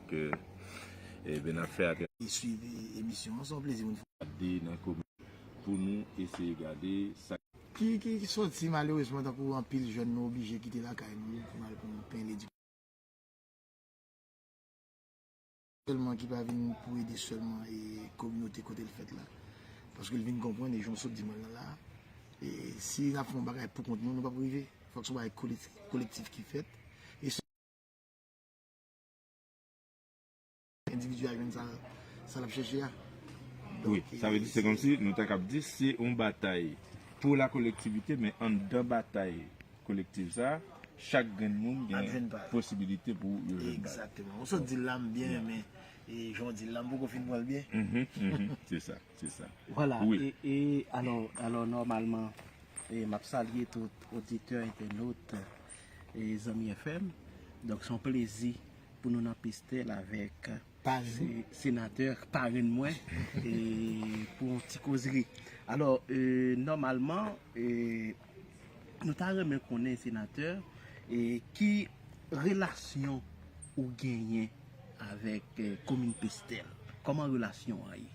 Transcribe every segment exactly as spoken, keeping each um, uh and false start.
Ke, e, ben, n ap fè atravè. E swiv emisyon an, se yon plezi pou nou. Gade nan komin pou nou eseye gade sa. Ki, ki, ki sòti malerezman, tankou anpil jèn nou oblije kite lakay nou pou n al pran pen ledikasyon. Sèlman ki pa vin pou ede sèlman e kominote kote l fèt la. Paske l vin konprann, e jan w sot di mwen l lan la, e si n ap fè yon bagay pou kont nou, nou p ap rive. Fòk se yon bagay kolektif, kolektif ki fèt. E se endividi a jwenn sa, sa l ap chèche a. Wi, sa vle di se kòmsi nou ta kab di se yon batay pou la kolektivite, men anndan batay kolektif sa, chak grenn moun gen posibilite pou yo jwenn pa l. Egzakteman. Ou sot di l la, m byen renmen, e jan w di l la, m poko fin pran l byen. Mhm, mhm, se sa, se sa. Vwala, e, e alò, alò, nòmalman, e m ap salye tout oditè, entènot, e zanmi F M. Donk, se yon plezi pou nou nan Pestèl avèk se-, senatè parenn mwen, e pou yon ti kozri. Alò, e, nòmalman, e, nou ta renmen konnen, senatè, e, ki relasyon ou genyen avèk, e, komin Pestèl? Kòman relasyon an ye?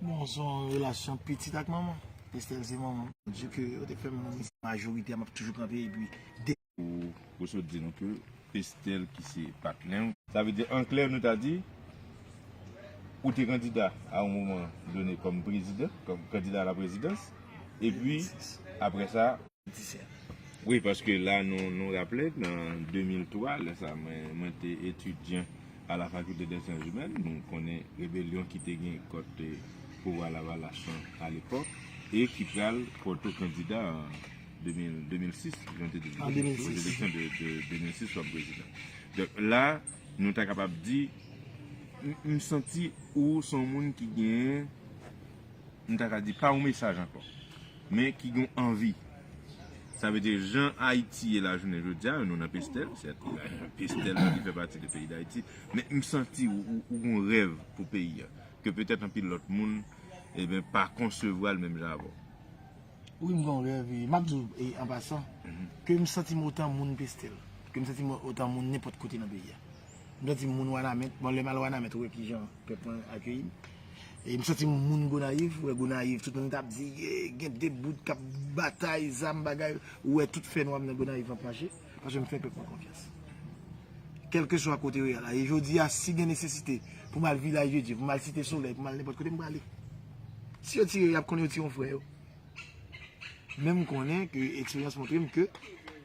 Bon, se yon relasyon pitit ak manman. Pestèl se manman. Bondye ke yo te fè m moun isi. Majorite a, m ap toujou kanpe, epi de Ou, ou sot di nou ke Pestèl ki se patnè w. Sa vle di, an klè, nou ta di, ou te kandida a yon moman done kòm prezidan, kòm kandida a la prezidans, epi, apre sa, wi, paske la, nou, nou raple, nan de mil twa, lè sa, mwen, mwen te etidyan a la Faculté des Sciences Humaines, nou konnen rebelyon ki te gen kont, e, pouvwa Lavalas lan alepòk, e ki pral pòte w kandida an de mil, de mil sis, jan w te di l, an de mil sis, aux élections de, de de mil sis kòm prezidan. Donk, la, nou ta kapab di, m, m santi ou se yon moun ki genyen, m ta ka di, pa yon mesaj ankò, men ki gen anvi. Sa vle di, jan Ayiti ye la jounen jodi a, nou nan Pestèl, sèt, Pestèl ki fè pati de peyi Dayiti, men m santi ou, ou, ou gen yon rèv pou peyi a, ke petèt anpil lòt moun, e ben, pa konsevwa l menm jan avè w. Wi, m gen yon rèv, e, m ap di w, e, an pasan, ke m santi m otan moun Pestèl, ke m santi m otan moun nenpòt kote nan peyi a. M santi m moun Wanament, bon, lè m al Wanament, ou wè kijan pèp mwen akeyi m. E m santi m moun Gonayiv, ou wè Gonayiv, tout moun t ap di, e, gen de bout k ap batay, zam, bagay, ou wè tout fènwa m nan Gonayiv ap mache, paske m fè pèp mwen konfyans. Kèlkeswa kote yo ye a la. E jodi a, si gen nesesite pou m al Vilaj de Dye, pou m al Site Solèy, pou m al nenpòt kote, m prale. Si yo tire, y ap konnen yo tire yon frè yo. Men m konnen ke eksperyans montre m ke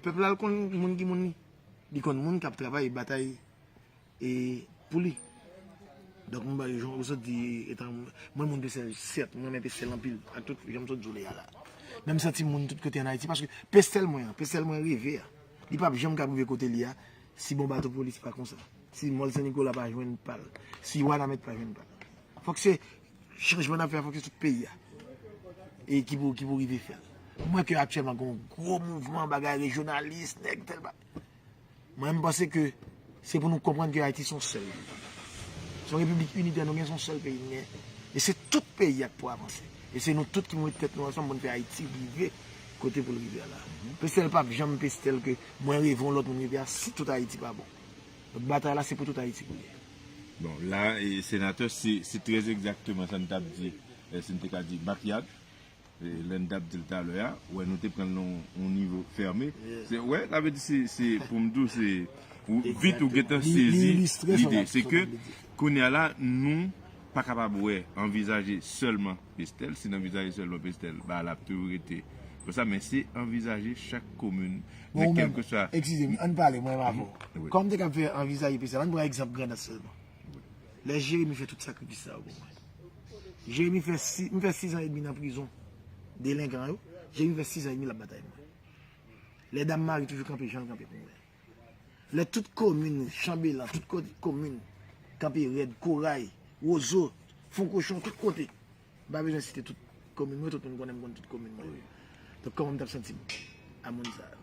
pèp la, l konn moun ki moun li. Li konn moun k ap travay e batay, e, pou li. Donk, m ba yo, jan ou sot di, etan, mwen moun Pestèl, sèt, mwen renmen Pestèl anpil, ak tout jan m sot di w li a la. Men m santi moun tout kote ann Ayiti, paske Pestèl mwen an, Pestèl mwen reve a, li p ap janm ka rive kote li a, si bon bato polis pa konsa, si Mòl Sen Nikola pa jwenn pa l, si Wanament pa jwenn pa l. Fòk se chanjman n ap fè a, fòk se tout peyi a. E ki pou, ki pou rive fè l. M wè ke aktyèlman gen yon gwo mouvman, bagay rejyonalis, nèg tèl ba-, mwen, m panse ke se pou nou konprann ke Ayiti se yon sèl. Se yon repiblik initè nou gen, se yon sèl peyi n gen. E se tout peyi a k pou avanse. E se nou tout ki pou met tèt nou ansanm pou n fè Ayiti rive kote pou l rive a la. Pestèl p ap janm Pestèl ke mwen reve yon lòt moun rive a si tout Ayiti pa bon. Donk, batay la, se pou tout Ayiti pou l ye. Bon, la, e, senatè, se, se trè egzakteman sa n t ap di, e, si n te ka di, backyard. E, lè n t ap di l talè a, wè, nou te pran l nan yon, yon nivo fèmen. Se, wè, sa vle di se, se, pou m di w, se, ou, vit ou gentan sezi lide. Se ke, kounye a la, nou pa kapab wè, anvizaje sèlman Pestèl. Si n anvizaje sèlman Pestèl, ba, l ap toujou rete konsa, men se anvizaje chak komin, nan kèlkeswa. Eskize m, ann pale, mwen menm avè w. Kòm m te kab fè anvizaje Pestèl, ann pran egzanp Grandans sèlman. Lè Jeremi fè tout sakrifis sa yo pou mwen. Jeremi fè si, m fè sizan edmi nan prizon delenkan yo. Jeremi fè sizan edmi l ap batay mwen. Lè Dam Mari toujou kanpe jan l kanpe pou mwen. Lè tout komin, Chanbelan, tout kote, komin, kanpe rèd, Koray, Wozo, Fon Kochon, tout kote. M pa bezwen site tout komin mwen, tout moun konnen m konn tout komin mwen. Donk, kòman m t ap santi m a moun sa yo?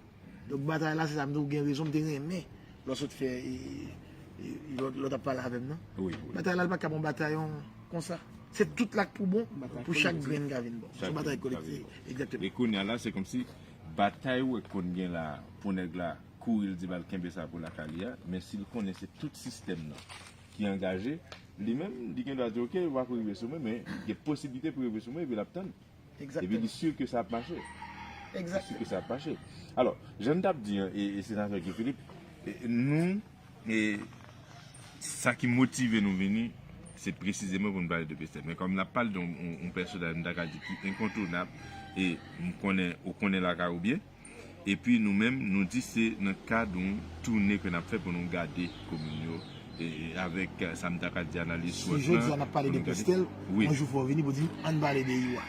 Donk, batay la, se sa m di w, gen rezon, m te renmen lè w sot fè, e, e, lè w t ap pale avè m nan. Batay la, l pa t ka bon batay yon konsa. Se tout la k pou bon, pou chak grenn ka vin bon. Se yon batay kolektif. Egzakteman. E kounye a la, se kòmsi batay ou wè k konn gen la, pou nèg la, kouri, l di m al kenbe sa pou lakay li a, men si l konnen se tout sistèm nan ki angaje, li menm, li gen dwa di, "Oke, w ap rive sou mwen," men gen posiblite pou rive sou mwen, epi l ap tann. Epi li si ke sa ap mache. Li si ke sa ap mache. Alò, jan n t ap di an, e, e senatè Guy Philippe, e, nou, e, sa ki motive nou vini, se presizeman pou n pale de Pestel. Men kòm n ap pale de yon, yon, yon pèsonaj, m ta ka di ki enkontounab, e m konnen, ou konnen lakay ou byen, epi nou menm, nou di se nan kad yon toune ke n ap fè pou nou gade komin yo, e, e, avèk, e, sa m ta ka di analiz SWOT lan, pou nou gade. Si jodi a n ap pale de Pestel, yon jou fò w vini pou di m, ann pale de Iwa.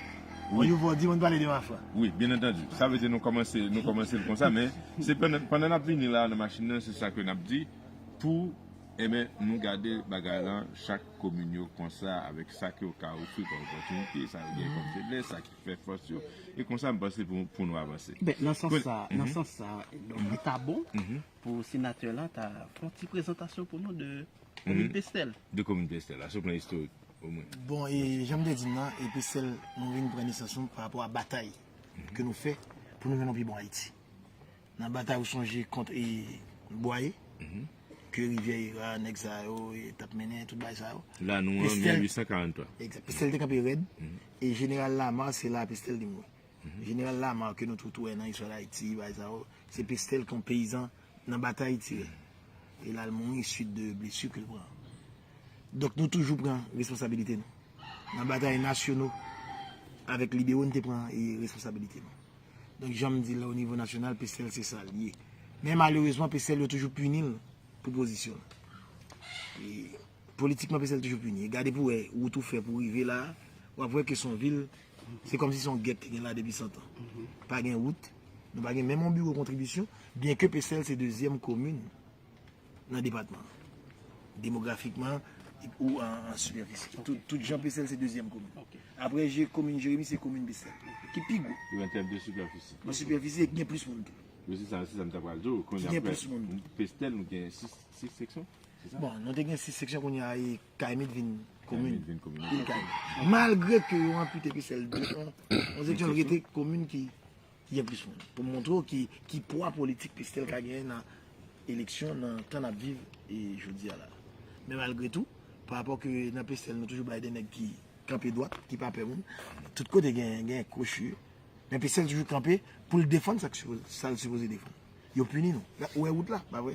Yon jou fò w di m, ann pale de Mafra. Wi, byen antandi. Sa vle di nou kòmanse, nou kòmanse l konsa, men se pandan, pandan n ap vini la nan machin nan, se sa ke n ap di, pou, enben, nou gade bagay lan, chak komin yo konsa, avèk sa ke yo ka ofri kòm opòtinite, sa yo gen kòm feblès, sa ki fè fòs yo, e konsa m panse pou, pou nou avanse. Ben, nan sans sa, nan sans sa, donk, li ta bon pou senatè lan ta fè yon ti prezantasyon pou nou de komin Pestel. De komin Pestel la, sou plan istorik, omwen. Bon, e jan m te di m nan, e Pestel, nou vin pran nesans nou pa rapò a batay ke nou fè pou nou jwenn yon pi bon Ayiti. Nan batay ou sonje kont e Bwaye, ke Rivyè Ira, nèg sa yo, e t ap mennen tout bagay sa yo. La nou an mil uit san karant twa. Egzak. Pestel te kanpe rèd, e jeneral Lamar, se la Pestel te mouri. Jeneral Lamar ke nou tout wè nan istwa Dayiti, bagay sa yo, se Pestel kon peyizan nan batay tire. E l al mouri suit de blesi ke l pran. Donk nou toujou pran responsabilite nou. Nan batay nasyono, avèk libero, n te pran, e, responsabilite nou. Donk, jan m di l la, o nivo nasyonal, Pestel se sa l ye. Men malerezman, Pestel yo toujou pini l pou pozisyon l. E politikman, Pestel toujou pini. E gade pou wè, wout ou fè pou rive la, w ap wè ke se yon vil, se kòmsi se yon gèt ki gen la depi san tan. Pa gen wout, nou pa gen menm yon biwo kontribisyon, byenke Pestel se dezyèm komin nan depatman an. Demografikman, ou an, an sipèfisi. Tout, tout jan Pestel se dezyèm komin. Apre je, komin Jeremi, se komin Pestel ki pi gwo. An tèm de sipèfisi. An sipèfisi, e ki gen plis moun tou. Wi, se sa, se sa m ta pral di w. Kounye a, Pestel, nou gen sis, sis seksyon, se sa? Bon, nou te gen sis seksyon, kounye a, e Kayimit vin komin. Kayimit vin komin. Vin Kayimit. Malgre ke yo anpite Pestel de, yon, yon seksyon rete komin ki ki gen plis moun. Pou m montre w ki, ki pwa politik Pestel ka genyen nan eleksyon, nan tan n ap viv e jodi a la. Men malgre tou, pa rapò ke nan Pestel, nou toujou bay de nèg ki kanpe dwat, ki pa pè moun. Tout kote gen, gen kwochi. Men Pestel toujou kanpe pou l defann sa k sipo-, sa l sipoze defann. Yo pini nou. Ou wè wout la, pa vre?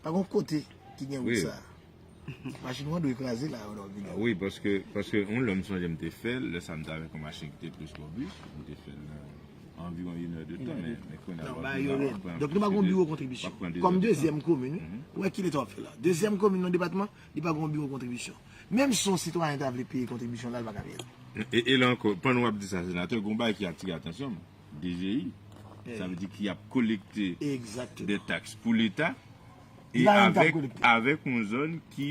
Pa gen yon kote ki gen wout sa. Machin ou an dwe kraze la, ou dwe vini. Ah wi, paske, paske yon lè m sonje m te fè l, lè sa m te avèk yon machin ki te plis robis, m te fè l nan anviwon inè de tan, men, men kounye a w ap vin la, w ap pran plis ke de, w ap pran de tan. Donk nou pa gen yon biwo kontribisyon. Kòm dezyèm komin, wi, ou wè ki leta w ap fè la. Dezyèm komin nan depatman, li pa gen yon biwo kontribisyon. Menm si yon sitwayen ta vle peye kontribisyon la, l pa ka peye l. E, e la ankò, pandan w ap di sa, senatè, gen yon bagay ki atire atansyon m. D G I, sa vle di ki ap kolekte de taks pou leta, e avèk, avèk yon zòn ki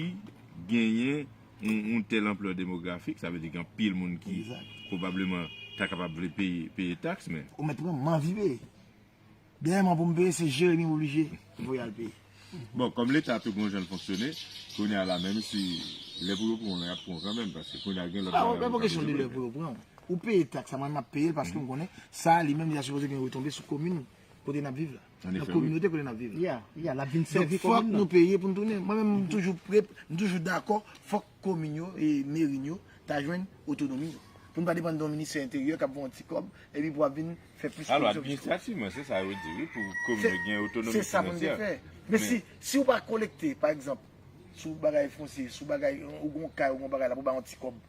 genyen yon, yon tèl anplè demografik, sa vle di gen anpil moun ki pwobableman ta kapab vle peye, peye taks, men. Ou mèt pran m anvi peye. Dèyè mwen pou m peye, se Jeremi m oblije voye al peye. Bon, kòm leta tou gon jan l fonksyone, kounye a la, menm si lè pou yo pran w lan, y ap pran w kanmenm, paske kounye a gen lòt bagay. Ah, pa kesyon de lè pou yo pran w. Ou peye taks la, mwen m ap peye l paske m konnen sa, li menm, li ta sipoze gen retonbe sou komin kote n ap viv la. Nan kominote kote n ap viv la. Ya, ya, l ap vin sèvi komin nan. Donk, fòk nou peye pou n tounen. Mwen menm, m toujou pre, m toujou dakò, fòk komin yo e meri n yo ta jwenn otonomi yo. Pou n pa depann de yon ministè enteryè k ap voye yon ti kòb, epi pou ap vin fè plis koripsyon, plis koripsyon. Alò, administrativman, se sa yo di, wi, pou komin yo gen otonomi finansyè. Se sa pou n te fè. Men si, si w pa kolekte, pa egzanp, sou bagay fonsye, sou bagay, ou gon kay, ou gon bagay la, pou bay yon ti kòb.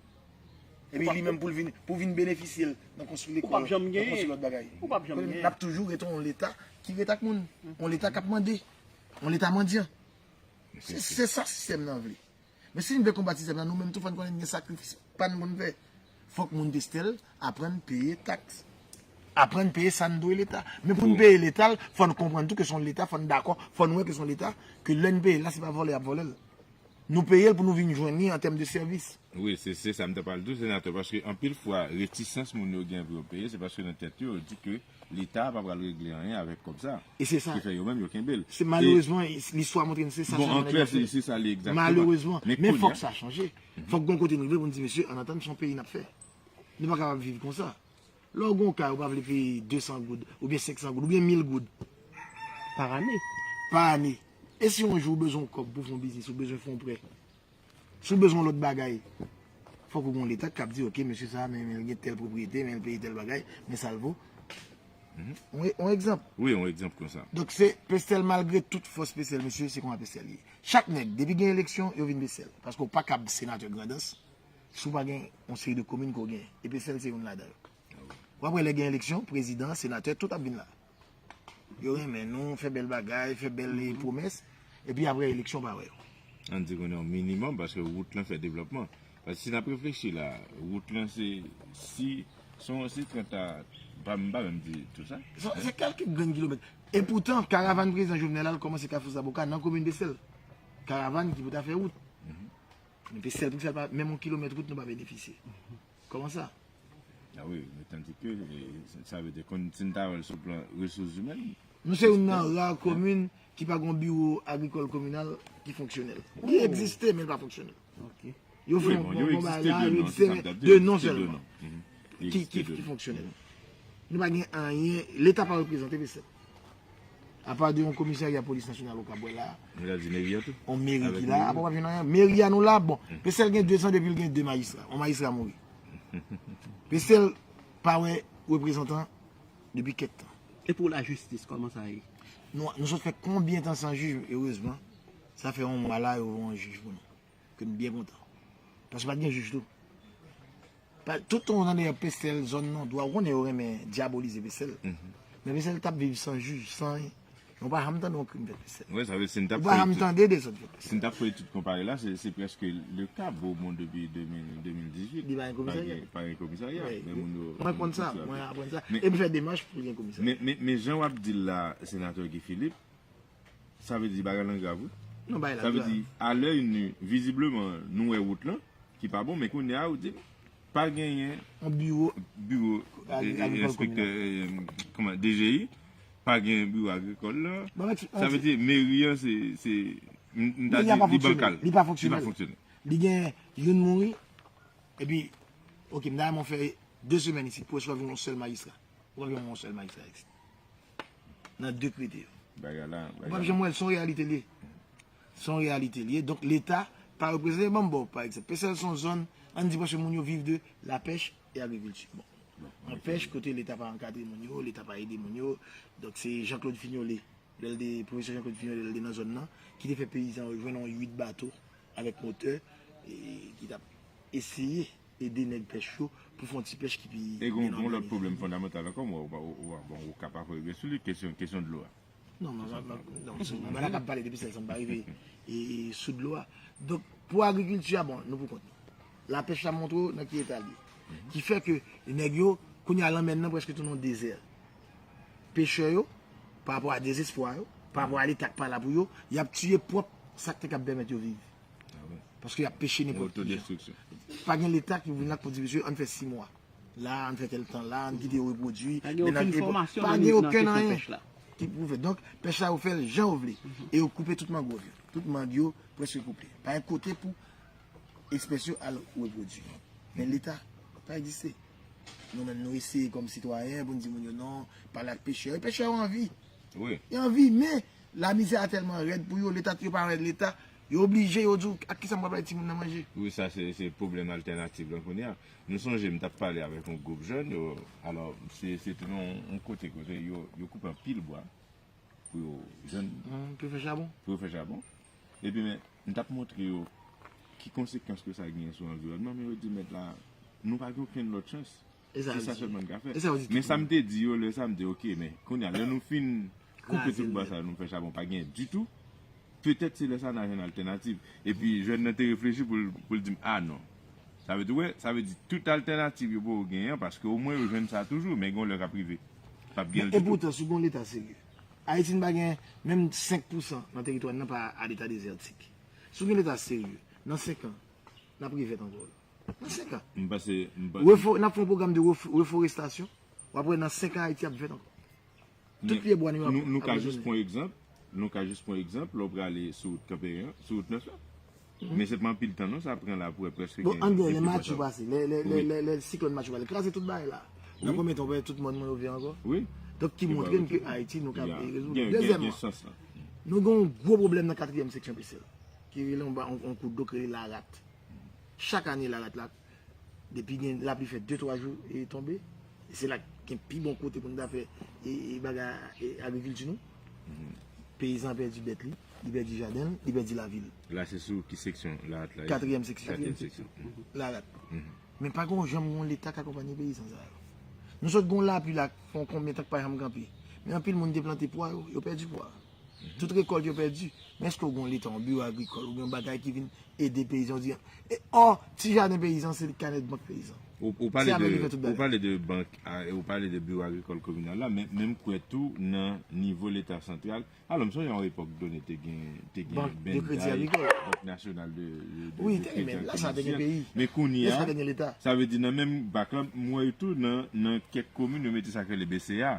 Epi li menm pou l vin, pou vin benefisye l nan konstwi lekòl, nan konstwi lòt bagay. Ou p ap janm genyen. N ap toujou rete yon leta ki rete ak moun. Yon leta k ap mande. Yon leta mandyan. Se, se sa sistèm nan vle. Men si n vle konbat sistèm nan, nou menm tou fò n konnen n gen sakrifis pa n pou n fè. Fòk moun Pestel aprann peye taks. Aprann peye sa n dwe leta. Men pou n peye leta l, fò n konprann tou ke se yon leta, fò n dakò, fò n wè ke se yon leta, ke lè n peye l la, se pa vòlè y ap vòlè l. Nou peye l pou nou vin jwenn li an tèm de sèvis. Wi, se, se sa m ta pral di w, senatè, paske anpil fwa, retisans moun yo gen pou yo peye, se paske nan tèt yo, yo di ke Leta a pa pral regle anyen avèk kòb sa. E se sa. Ki fè yo menm, yo kenbe l. Se malerezman, listwa montre n se sa sèlman nèg yo fè. Bon, an klè, se, se sa li egzakteman. Malerezman. Men fòk sa chanje. Fòk gon kote nou rive pou n di, mesye, ann atann, se yon peyi n ap fè. Nou pa kapab viv konsa. Lè w gon kay, ou pa vle peye de san goud, oubyen senk san goud, oubyen mil goud. Par ane. pa ane. E si yon jou ou bezwen yon kòb pou fè yon biznis, ou bezwen fè yon prè, si w bezwen yon lòt bagay, fòk ou gen yon leta k ap di, oke, mesye sa, men, men l gen tèl pwopriyete, men l peye tèl bagay, men sa l vo. Yon, yon egzanp. Wi, yon egzanp konsa. Donk, se Pestèl, malgre tout fòs Pestèl, mesye, se konsa Pestèl ye. Chak nèg, depi gen eleksyon, yo vin Pestèl. Paske w pa kab senatè Grandans si w pa gen yon seri de komin ke w genyen. E Pestèl se youn ladan yo. W ap wè lè gen eleksyon, prezidan, senatè, tout ap vin la. Yo renmen nou, fè bèl bagay, fè bèl pwomès, epi apre eleksyon pa wè yo. Ann di konnen yon minimòm, paske wout lan fè devlòpman. Paske si n ap reflechi la, wout lan se, si se yon, se trant a, m pa, m pa menm di tou sa. Se, se kèlke grenn kilomèt. E poutan, karavàn prezidan Jovenel la, l kòmanse Kafou Zaboka nan komin Pestèl. Karavàn ki pou ta fè wout. Men Pestèl, pou ki sa l pa, menm yon kilomèt wout nou pa benefisye. Kòman sa? Ah wi, men tandis que, eh, sa vle di, kon, si n ta wè l sou plan resous imèn. Nou se youn nan ra komin ki pa gen yon biwo agrikòl kominal ki fonksyonèl. Li egziste, men li pa fonksyonèl. Yo fè yon bon bagay la, yo egziste de non sèlman. Ki, ki, ki fonksyonèl. Nou pa gen anyen, leta pa reprezante Pestèl. Apa de yon komisarya polis nasyonal ou ka wè la. Yon meri ki la, apa w ap jwenn anyen. Meri a nou la, bon. Pestèl gen de zan depi l gen de majistra. Yon majistra mouri. Pestèl pa wè reprezantan depi kèk tan. E pou lajistis, kòman sa ye? Nou, nou sot fè konbyen tan san jij, erezman, sa fè yon mwa la, yo voye yon jij pou nou. Ke nou byen kontan. Paske pa t gen jij tou. Pa, tout tan w tande Pestèl, zòn nan, dwa, ou konnen yo renmen dyabolize Pestèl. Men Pestèl t ap viv san jij, san anyen. Nou pa janm tande yon krim fèt Pestèl. Wi, sa vle di si n t ap Ou pa janm tande dezòd fèt Pestèl. Si n t ap fè etid konpare la, se, se prèske le ka Beaumont depi de mil, de mil dizuit. Li pa gen komisarya. Pa gen, pa gen komisarya. Men moun yo. Mwen konn sa, mwen aprann sa. E m fè demach pou gen komisarya. Men, men, men jan w ap di l la, senatè Guy Philippe, sa vle di bagay lan grav, wi. Non, bagay la grav. Sa vle di, a lè ini, vizibleman, nou wè wout lan, ki pa bon, men kounye a, ou di, pa genyen yon biwo, biwo enspektè, kòman, D G I, pa gen biwo agrikòl la. Sa vle di, meri an, se, se, m ta di, li bankal. Li pa fonksyonèl. Li gen youn mouri, epi, oke, m ta renmen fè de semèn isit, pou eswa vin yon sèl majistra. Ou pa vin yon sèl majistra isit. Nan de krite yo. Bagay la, ou p ap janm wè l, se yon reyalite l ye. Se yon reyalite l ye. Donk, Leta pa reprezante. Ban m ba w, pa egzanp, Pestèl se yon zòn, ann di, prèske moun yo viv de lapèch e agrikilti. Bon. Anpèch, kote Leta pa ankadre moun yo, Leta pa ede moun yo. Donk, se Jean Claude Fignolé, lè l te, pwofesè Jean Claude Fignolé, lè l te nan zòn nan, ki te fè peyizan yo jwenn yon uit bato avèk motè, e ki t ap eseye ede nèg pèch yo pou fè yon ti pèch ki pi byen òganize. E gen yon lòt pwoblèm fondamantal ankò, mwen, ou, ou, ou, bon, ou ka pa fè regle sou li, kesyon, kesyon dlo a. Non, mwen, mwen, non, se mwen la k ap pale depi sèl san m pa rive e, e sou dlo a. Donk, pou agrikilti a, bon, nou pou kont nou. Lapèch la montre w nan ki eta l ye. Ki fè ke nèg yo, kounye a lanmè n nan prèske tounen yon dezè. Pechè yo, pa rapò a dezespwa yo, pa rapò a Leta k pa la pou yo, y ap tiye pwòp sa k te kab pèmèt yo viv. Paske y ap peche nenpòt ki jan. Pa gen Leta ki vin la pou di, mesye, ann fè sis mwa. La, ann fè tèl tan la, ann kite yo repwodui. Pa gen okenn fòmasyon nan kesyon pèch la. Ki pwouve. Donk, pèch la, yo fè l jan yo vle. E yo koupe tout mangròv yo. Tout mang yo prèske koupe. Pa gen kote pou espès yo al repwodui. Men Leta pa egziste. Nou menm, nou eseye kòm sitwayen pou n di moun yo non, pale ak pechè yo. E pechè yo anvi. Yo anvi, men lamizè a tèlman rèd pou yo, Leta, yo pa rèd Leta, yo oblije, yo di w, ak kisa m pral bay timoun nan manje? Wi, sa se, se pwoblèm altènativ lan kounye a. Nou sonje m t ap pale avèk yon gwoup jèn, yo, alò, se, se te nan yon kote, kote yo, yo koupe anpil bwa pou yo jwenn. Pou yo fè chabon. Pou yo fè chabon. Epi, men, m t ap montre yo ki konsekans ke sa genyen sou anviwònman, men yo di, mèt la, nou pa gen okenn lòt chans. Se sa sèlman n ka fè. Men sa m te di yo lè sa, m di, oke, men kounye a, lè nou fin koupe tout bwa sa yo, nou fè chabon, pa genyen ditou. Petèt se lè sa n a jwenn altènativ. Epi jèn nan te reflechi pou l, pou l di m, a non. Sa vle di, wè, sa vle di tout altènativ yo poko genyen an, paske omwen yo jwenn sa toujou, men gen yon lè k ap rive. P ap gen l ditou. Epoutan, si w gen yon Leta serye, Ayiti n pa gen menm senk pousan nan teritwa n nan pa a leta dezètik. Si w gen Leta serye, nan senk an, n ap revèt ankò la. Nan senk an. M panse, m panse. Refo-, n ap fè yon pwogram de refo-, reforestasyon. W ap wè nan senk an Ayiti ap vèt ankò. Tout pye bwa nou yo ap, nou, nou ka jis pran egzanp, nou ka jis pran egzanp, lè w prale sou wout Kanperen an, sou wout Nans lan. Men se pa anpil tan non sa pran la pou wè prèske gen. Bon, ann gen lè Matye pase, lè, lè, lè, lè, lè siklòn Matye pase, kraze tout bagay la. Nan konbyen tan w wè tout mòn mwen yo vye ankò? Wi. Donk ki montre n ke Ayiti nou ka rezoud. Dezyèmman, Nou gen yon gwo pwoblèm nan katriyèm seksyon Pestèl, ki rele yon, ba- yon, yon kout dlo ki rele Larat. Chak ane, Larat la, depi gen lapli fè de twa jou e tonbe, se la gen pi bon kote pou nou ta fè e, e bagay e, agrikilti nou. Peyizan pèdi bèt li, li pèdi jaden l, li pèdi lavi l. La, se sou ki seksyon Larat la? Katriyèm seksyon. Katriyèm seksyon. Larat. Men pa gen yon janm yon leta k akonpanye peyizan sa yo. Nou sot gen yon lapli la, fè yon konbyen tan k pa janm kanpe. Men anpil moun te plante pwa yo, yo pèdi pwa. Tout rekòlt yo pèdi. Men èske w gen yon leta, yon biwo agrikòl, ou gen yon bagay ki vin ede peyizan, ou di, e, ò, ti jaden peyizan, se kanèt bank peyizan. Ou, ou pale Se avè l li de, fè tout ou bagay. Pale de bank, a, ou pale de biwo agrikòl kominal la, men, men m kwè tou nan nivo leta santral. Alò, m sonje yon epòk done te gen, te gen Bank de Kredi Agrikòl. Bank Nasyonal de, de, de, Wi, de te gen, Kredi men la sa te gen Agrikòl peyi. Men kounye Men a, sa te gen leta. Sa vle di nan menm bak la, m wè tou nan, nan kèk komin, yo mete sa k rele B C A.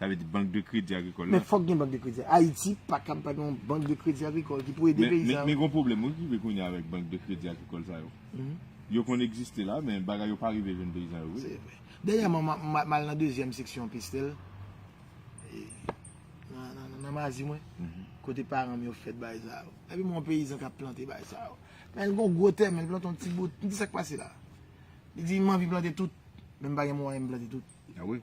Sa vle di Bank de Kredi Agrikòl Men la. Fòk gen bank de kredi. Ayiti pa kab pa gen yon bank de kredi agrikòl ki pou ede Men, peyizan men, yo. Men gon pwoblèm wi ki rive kounye a avèk Bank de Kredi Agrikòl sa yo. Yo konn egziste la, men bagay yo pa rive jwenn peyizan yo vre. Se vre. Dènyèman, m a- m a- m al nan dezyèm seksyon Pestèl, e, nan, nan, nan, nan mazi mwen, kote paran m yo fèt bagay sa yo. Epi m wè yon peyizan k ap plante bagay sa yo. Men l gon gwo tè, men l plante yon ti bout. M di sa k pase la. Li di m anvi plante tout, men m pa gen mwayen m plante tout. Ah wi.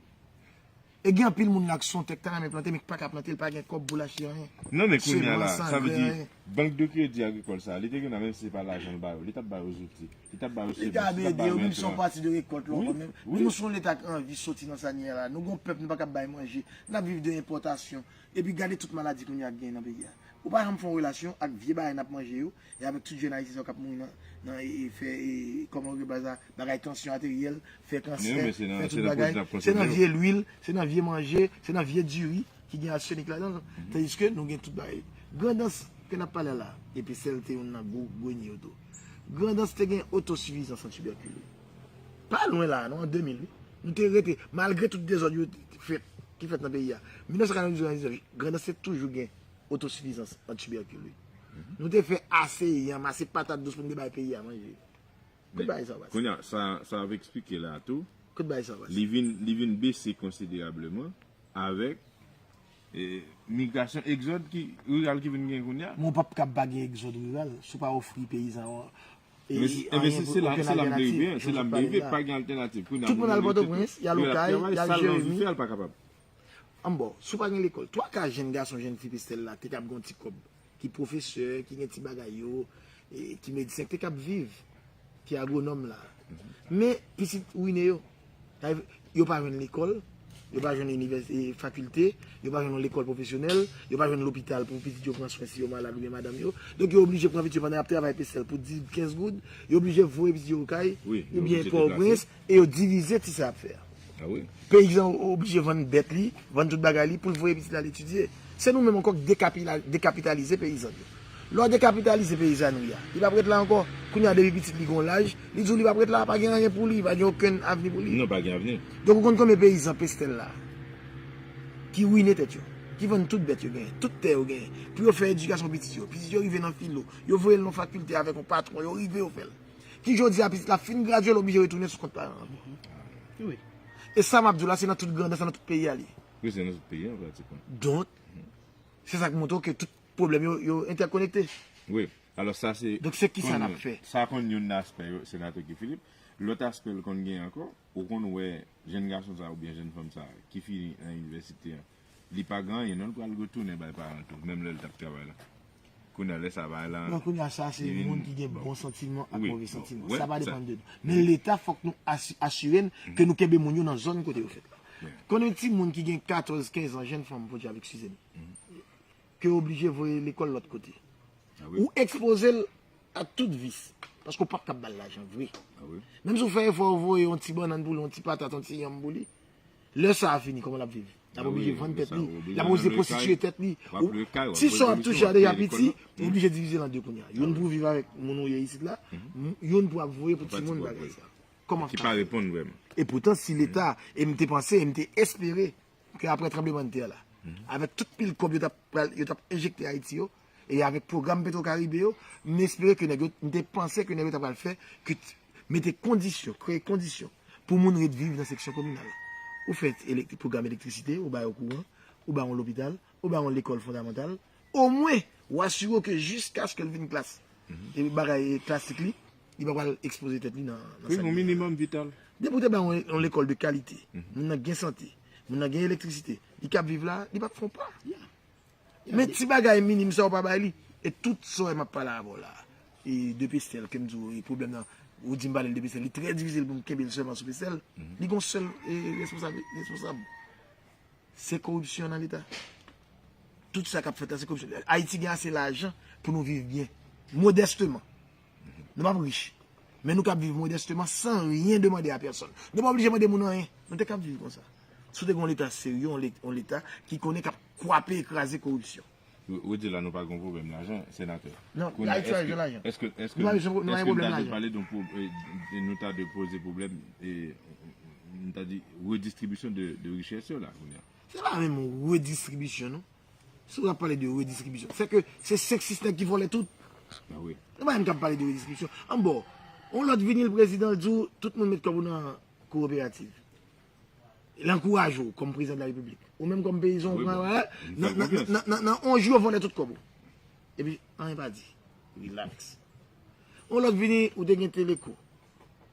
E gen anpil moun la ki son tè k ta renmen plante, men ki pa ka plante, l pa gen kòb pou l achte anyen. Non, men kounye a la, Semans, sa vle di, angren. Bank de Kredi Agrikòl sa, li te gen nan menm si se pa lajan l ba yo, li t ap ba yo zouti, li t ap ba yo Li semans, li t ap ba yo ede yo, menm si yon entran. Pati de rekòlt la Wi, ankò, men, wi. Men nou se yon leta k anvi soti nan sa n ye a la. Nou gen yon pèp nou pa kab bay manje. N ap viv de enpòtasyon. Epi gade tout maladi kounye a k gen nan peyi a. Ou pa janm fè yon relasyon ak vye bagay n ap manje yo, e avèk tout jèn ayisyen sa yo k ap mouri nan, nan e, e fè, e, kòman yo rele bagay sa, bagay tansyon ateryèl, fè kansè, Men wi, men se nan, fè se tout nan bagay. pwodui n ap Se nan konsome yo. vye lwil, se nan vye manje, se nan vye diri ki gen asyenik ladan l. Tandiske nou gen tout bagay. Grandans ke n ap pale la, epi sèl te youn nan gwo grenye yo tou. Grandans te gen otosifizans an tibèkil wi. Pa lwen la, non, an de mil wi. Nou te rete, malgre tout dezòd yo te fèt, ki fèt nan peyi a. Mil nèf san katrevendizuit, Grandans te toujou gen otosifizans an tibèkil wi. Nou te fè ase yanm, ase patat dous pou n te bay peyi a manje. Kote bagay sa yo pase? Kounye a, sa, sa w ap eksplike la a tou, Kote bagay sa yo pase? Li vin, li vin bese konsiderableman avèk, e, migrasyon, egzòd ki, riral ki vin gen kounye a. Men w p ap kab pa gen egzòd riral si w pa ofri peyizan yo, e, Ebyen, se, anyen se pou, la, okenn se la m vle altènativ. rive, se la m vle rive, pa gen altènativ. Kounye a, Tout moun al Pòtoprens, y al Okay, travay, y al sa l anvi Jeremi. fè a, l pa kapab. Ann bon, si w pa gen lekòl, twa ka jèn gason, jèn fi Pestèl la, te kab gen yon ti kòb, ki pwofesè, ki gen ti bagay yo, e, ki medsen, ki te kab viv, ki agwonòm la. Men, pitit wine yo. Sa vle di, yo pa jwenn lekòl, yo pa jwenn inivès-, e, fakilte, yo pa jwenn yon lekòl pwofesyonèl, yo pa jwenn lopital pou pitit yo pran swen si yo malad oubyen madanm yo. Donk, yo oblije pran pitit yo pandan y ap travay Pestèl pou dis, kenz goud, yo oblije voye pitit yo Okay, Wi, yo oubyen oblije Pòtoprens, deplase. E yo divize ti sa y ap fè a. Ah wi. Peyizan o-, oblije vann bèt li, vann tout bagay li pou l voye pitit li al etidye. Se nou menm ankò k dekapila-, dekapitalize peyizan yo. Lè w dekapitalize peyizanri a, li p ap ret la ankò. Kounye a, depi pitit li gen yon laj, li di w li p ap ret la, pa gen anyen pou li, pa gen okenn avni pou li. Non, pa gen avni. Donk, ou konn konbyen peyizan Pestèl la ki wine tèt yo, ki vann tout bèt yo genyen, tout tè yo genyen, pou yo fè edikasyon pitit yo. Pitit yo rive nan filo, yo voye l nan fakilte avèk yon patwon, yo rive, yo fè l. Ki jodi a pitit la fin gradye, l oblije retounen sou kont paran an. Wi. E sa m ap di w la, se nan tout Grandans, se nan tout peyi a li ye. Wi, se nan tout peyi a, pratikman. Donk, se sa k montre w ke tout pwoblèm yo, yo entèkonekte. Wi. Alò, sa se Donk, se kisa n ap fè? Sa konn youn nan aspè yo, Senatè Guy Philippe. Lòt aspè l konn gen ankò, ou konn wè jèn gason sa oubyen jèn fanm sa ki fini nan inivèsite an, li pa gen anyen non, l pral retounen bay paran tou, menm lè l t ap travay la. Kounye a, lè sa bay la. Non, kounye a, sa se moun ki gen bon santiman ak move santiman. Sa pa depann de nou. Men Leta, fòk nou asi-, asire n ke nou kenbe moun yo nan zòn kote yo fèt la. Konbyen timoun ki gen katòz, kenz an, jèn fanm, Bondye ap eskize m, ke yo oblije voye lekòl lòt kote. Ou ekspoze l a tout vis. Paske w p ap kab ba l lajan vre. Menm si w fè efò, w voye yon ti bannann pou li, yon ti patat, yon ti yanm pou li, lè sa a fini, kòman l ap viv? L ap oblije vann tèt li. L ap oblije pwostitiye tèt li. Ti sa w ap touche a deja piti, ou oblije divize l an de kounye a. Youn pou viv avèk moun ou ye isit la, youn pou ap voye pou timoun bagay sa. Kòman ki pa reponn vrèman. E poutan, si Leta, e m te panse, e m te espere ke apre tranblemanntè la, avèk tout pil kòb yo t ap pral, yo t ap enjekte Ayiti yo, e avèk pwogram Petro Caribe yo, m espere ke nèg yo, m te panse ke nèg yo ta pral fè, ke t-, mete kondisyon, kreye kondisyon pou moun ret viv nan seksyon kominal. Ou fè elek-, pwogram elektrisite, ou ba yo kouran, ou ba yo lopital, ou ba yo lekòl fondamantal, omwen, ou asire w ke jiskaske l vin klas, e bagay klasik li, li pa pral ekspoze tèt li nan, nan Wi, sa yon li ye a. Minimòm vital. Depi w te bay yon, yon lekòl de kalite, moun nan gen sante, moun nan gen elektrisite, li kab viv la, li p ap fè yon pa. Men ti bagay minim sa ou pa bay li. E tout sa w wè m ap pale avè w la. E de Pestèl, ke m di w, e pwoblèm nan, ou di m pale l de Pestèl, li trè difisil pou m kenbe l sèlman sou Pestèl. Li gon sèl, e, responsab, responsab. Se koripsyon nan Leta. Tout sa k ap fèt la, se koripsyon. Ayiti gen ase lajan pou nou viv byen. Modèsteman. Nou p ap rich. Men nou kab viv modèsteman, san ryen demande a pèsòn. Nou pa oblije mande moun anyen. Nou te kab viv konsa. Si w te gen yon Leta serye, yon Le-, yon Leta ki konnen k ap kwape e kraze koripsyon. Ou, ou di la nou pa gen pwoblèm lajan, senatè. Non, Kounye a, Ayiti pa eske, bezwen lajan. Eske, eske, Nou pa bezwen, nou pa gen eske n pwoblèm ta dwe lajan. Pale de yon pwo-, e, e nou ta dwe poze pwoblèm, e, m ta di, redistribisyon de, de richès yo la, kounye a. Se pa menm yon redistribisyon, non. Si w ap pale de redistribisyon, se ke se senk sis nèg ki vòlè tout. Ah wi. Nou pa menm k ap pale de redistribisyon. Anbò, yon lòt vini, l prezidan, l di w, tout moun met kòb ou nan kooperativ. L ankouraje w kòm prezidan de la repiblik. Ou menm kòm peyizan, ou pran, bon, nan, nan, nan, nan, nan yon jou, yo vòlè tout kòb ou. Epi, anyen pa di. Relax. Yon lòt vini, ou te gen Teleco.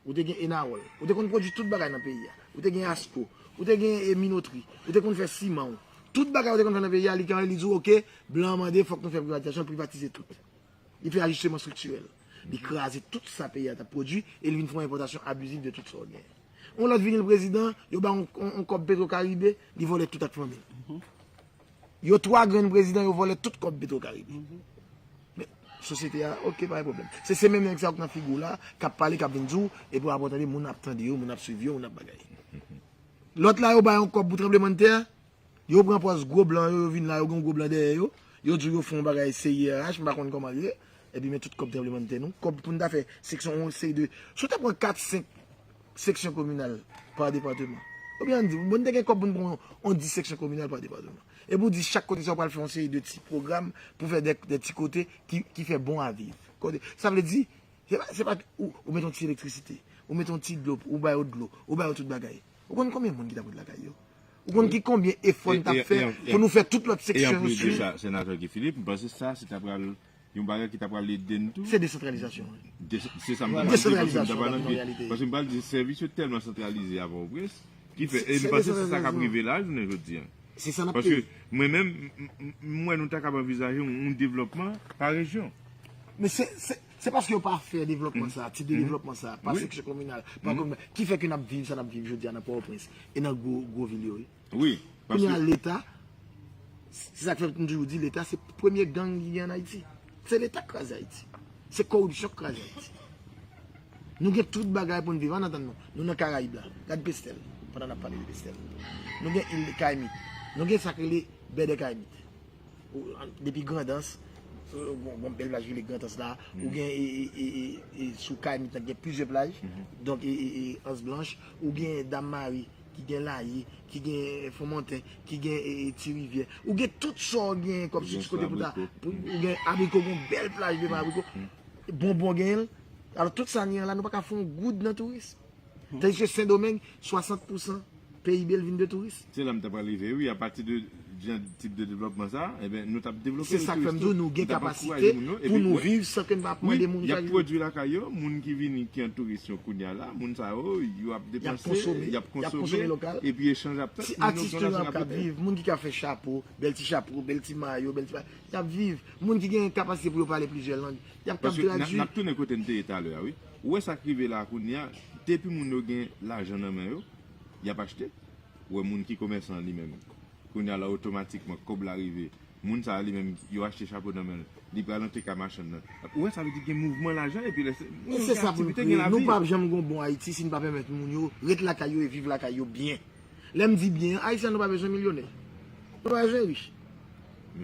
Ou te gen Enawòl. Ou te konn pwodui tout bagay nan peyi a. Ou te gen Asco. Ou te gen, e, Minotri. Ou te konn fè siman w. Tout bagay ou te konn fè nan peyi a, li kanpe, li di w, oke, blan an mande, fòk nou fè privatizasyon, l privatize tout. Li fè ajisteman estriktirèl. Li kraze tout sa peyi a t ap pwodui e li vin fè yon enpòtasyon abiziv de tout sa w genyen. Yon lòt vini, l prezidan, yo ba yon, yon, yon kòb Petro Karibe, li vòlè tout ak fanmi l. Yo twa grenn prezidan, yo vòlè tout kòb Petro Karibe. Men, sosyete a, oke, pa gen pwoblèm. Se, se menm nèg sa yo k nan figi w la, k ap pale, k ap vin di w, epi w ap tande, moun ap tande yo, moun ap swiv yo, moun ap bagay. Lòt la, yo ba yon kòb pou tranblemanntè, yo pran pòz gwo blan yo, yo vin la, yo gen yon gwo blan dèyè yo, yo di w yo fè yon bagay C I R H, m pa konn kòman l ye, epi men tout kòb tranblemanntè nou, kòb pou n ta fè seksyon, yon seri de, si w ta pran kat, senk seksyon kominal pa depatman, oubyen ann di, bon, n te gen kòb pou n pran yon, yon dis seksyon kominal pa depatman. Epi w di chak kote sa w pral fè yon seri de ti pwogram pou fè de, de ti kote ki, ki fè bon a viv. Kote, sa vle di, se pa, se pa ou, ou met yon ti elektrisite, ou met yon ti dlo, ou ba yo dlo, ou ba yo tout bagay. Ou konn konbyen moun ki t ap ret lakay yo? Ou konn ki konbyen efò n t ap fè pou nou fè tout lòt seksyon yo swiv? E anplis de sa, senatè Guy Philippe, m panse sa, se ta pral yon bagay ki ta pral ede n tou. Se desantralizasyon. De-, se sa m ta pral di, paske m ta pral anvi, paske m pral di, sèvis yo tèlman santralize avè w, Prince, ki fè, e m panse se sa k ap rive la, jounen jodi a. Se sa n ap peye. Paske mwen menm, m, m, m wè nou ta kab anvizaje yon, yon devlòpman pa rejyon. Men se, se, se paske yo pa fè devlòpman sa, tip de devlòpman sa, pa seksyon kominal, pa kominal, ki fè ke n ap viv sa n ap viv jodi a nan Pòtoprens e nan gwo, gwo vil yo, wi. Wi, paske kounye a, Leta, se sa k fè m toujou di, Leta se premye gang ki gen ann Ayiti. Se Leta k kraze Ayiti. Se koripsyon k kraze Ayiti. Nou gen tout bagay pou n viv. Ann atann non. Nou nan Karayib la. Gad Pestèl, pandan n ap pale de Pestèl. Nou gen il Kayimit. Nou gen sa k rele Bè dè Kayimit. Ou, an, depi Grandans, ou, ou, ou, bèl plaj ki rele Grandans la, ou gen, e, e, e, e, e, sou Kayimit lan, gen plizyè plaj. Donk, e, e, e, Anse Blanche, ou gen Dam Mari, ki gen Layi, ki gen Fòmanten, ki gen, e, e, Ti Rivyè. Ou gen tout sa w gen kòm sou ti kote pou ta, pou, ou gen Abriko, gen yon bèl plaj devan Abriko. Bonbon genyen l. Alò, tout sa n gen an la, nou pa ka fè yon goud nan touris. Tandiske Sendomeng, swasant pousan P I B l vin de touris. Se la m ta pral rive, wi, apati de jan tip de devlòpman sa, enben, nou t ap devlope touris tou. Se sa k fè m di w, nou gen kapasite pou nou viv san ke n pa ap mande moun chak jou. Y ap pwodui lakay yo, moun ki vini, ki an touris yo kounye a la, moun sa yo, yo ap depanse, y ap konsome, epi echanj ap fèt, moun yo gen yon lajan ap fèt. Ti atis tou yo ap ka viv, moun ki ka fè chapo, bèl ti chapo, bèl ti mayo, bèl ti ba-, y ap viv. Moun ki gen kapasite pou yo pale plizyè lang, y ap kab tradui. Paske n ap, n ap tounen kote n te ye talè a, wi. Ou wè sa k rive la a kounye a, depi moun yo gen lajan nan men yo, y ap achte. Ou wè moun ki komèsan an li menm, kounye a la otomatikman kòb la rive. Moun sa a li menm, yo achte chapo nan men l, li pral antre kay machann nan. Ou wè sa vle di gen mouvman lajan epi lè se moun yo gen aktivite, gen lavi. Nou p ap janm gen yon bon Ayiti si n pa pèmèt moun yo ret lakay yo e viv lakay yo byen. Lè m di byen, Ayisyen an, nou pa bezwen milyonè. Nou pa bezwen rich.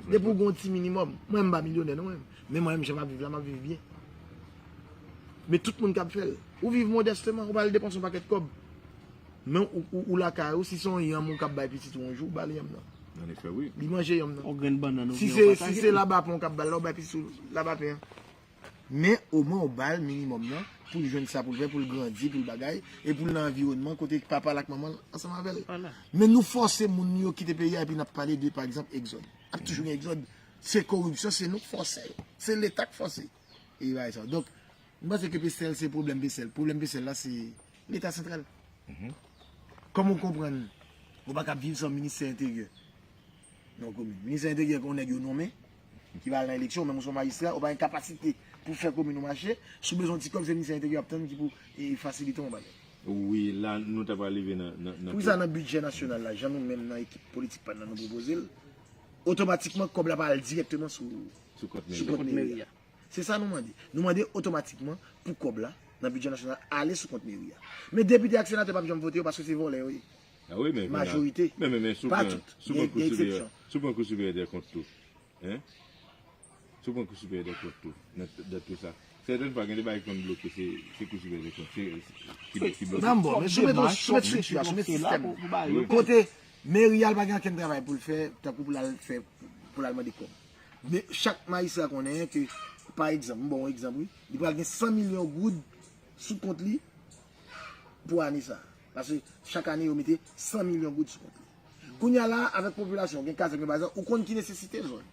Depi w gen yon ti minimòm, mwen m pa milyonè non mwen. Men mwen menm jan m ap viv la, m ap viv byen. Men tout moun k ap fè l. Ou viv modèsteman, ou pa al depanse yon pakèt kòb. Men ou, ou, ou lakay ou, si se yon yanm ou k ap bay pitit ou yon jou, ou ba l yanm nan. An efè, wi. Li manje yanm nan. Yon grenn bannann oubyen yon pataje. Si se, si se labapen ou k ap ba l la, ou bay pitit ou labapen an. Men omwen ou ba l minimòm nan pou l jwenn sa pou l fè, pou l grandi, pou l bagay, e pou l nan anviwònman kote papa l ak manman l ansanm avè l. Vwala. Men nou fòse moun yo kite peyi a epi n ap pale de, pa egzanp, egzòd. Ap toujou gen egzòd. Se koripsyon, se nou k fòse yo. Se Leta k fòse. E bagay sa. Donk, m panse ke Pestèl se pwoblèm Pestèl. Pwoblèm Pestèl la, se Leta santral. Kòman w konprann ou pa ka viv san ministè enteryè nan yon komin? Ministè enteryè, gen yon nèg yo nonmen, ki va al nan eleksyon, menm ou se yon majistra, ou pa gen kapasite pou fè komin ou mache, si w bezwen yon ti kòb, se ministè enteryè w ap tann ki pou e, fasilite w yon bagay. Wi, la, nou ta pral rive nan, nan, nan Poukisa nan bidjè nasyonal la, jan nou menm nan ekip politik pa n nan nou pwopoze l, otomatikman kòb la pa al dirèkteman sou, sou kont sou meri. Kont meri a? Se sa nou mande. Nou mande otomatikman pou kòb la, nan bidjè nasyonal, ale sou kont meri a. Men depite ak senatè p ap janm vote yo paske se vòlè yo ye. Ah wi, men Majorite. Men, men, men, sou Pa pran, tout. Sou Gen- pran kou gen siperyè, eksepsyon. Sou pran kou siperyè dè kont tou. Hein? Sou pran kou siperyè dè kont tou. Nan, nan tout sa. Sètèn fwa, gen de bagay ki konn bloke, se, se kou siperyè dè kont. Se, se, ki, ki bloke. Nan bon, men sou mete, sou mete estrikti a, sou mete sistèm. Kote meri a l pa gen ankenn travay pou l fè, tankou pou l al fè, pou l al mande kòb. Men chak majistra konnen ke, pa egzanp, m ba w yon egzanp, wi, li pral gen san milyon goud sou kont li pou ane sa. Paske chak ane, yo mete san milyon goud sou kont li. Kounye a la, avèk popilasyon, gen kazèk, gen bagay, ou konn ki nesesite zòn.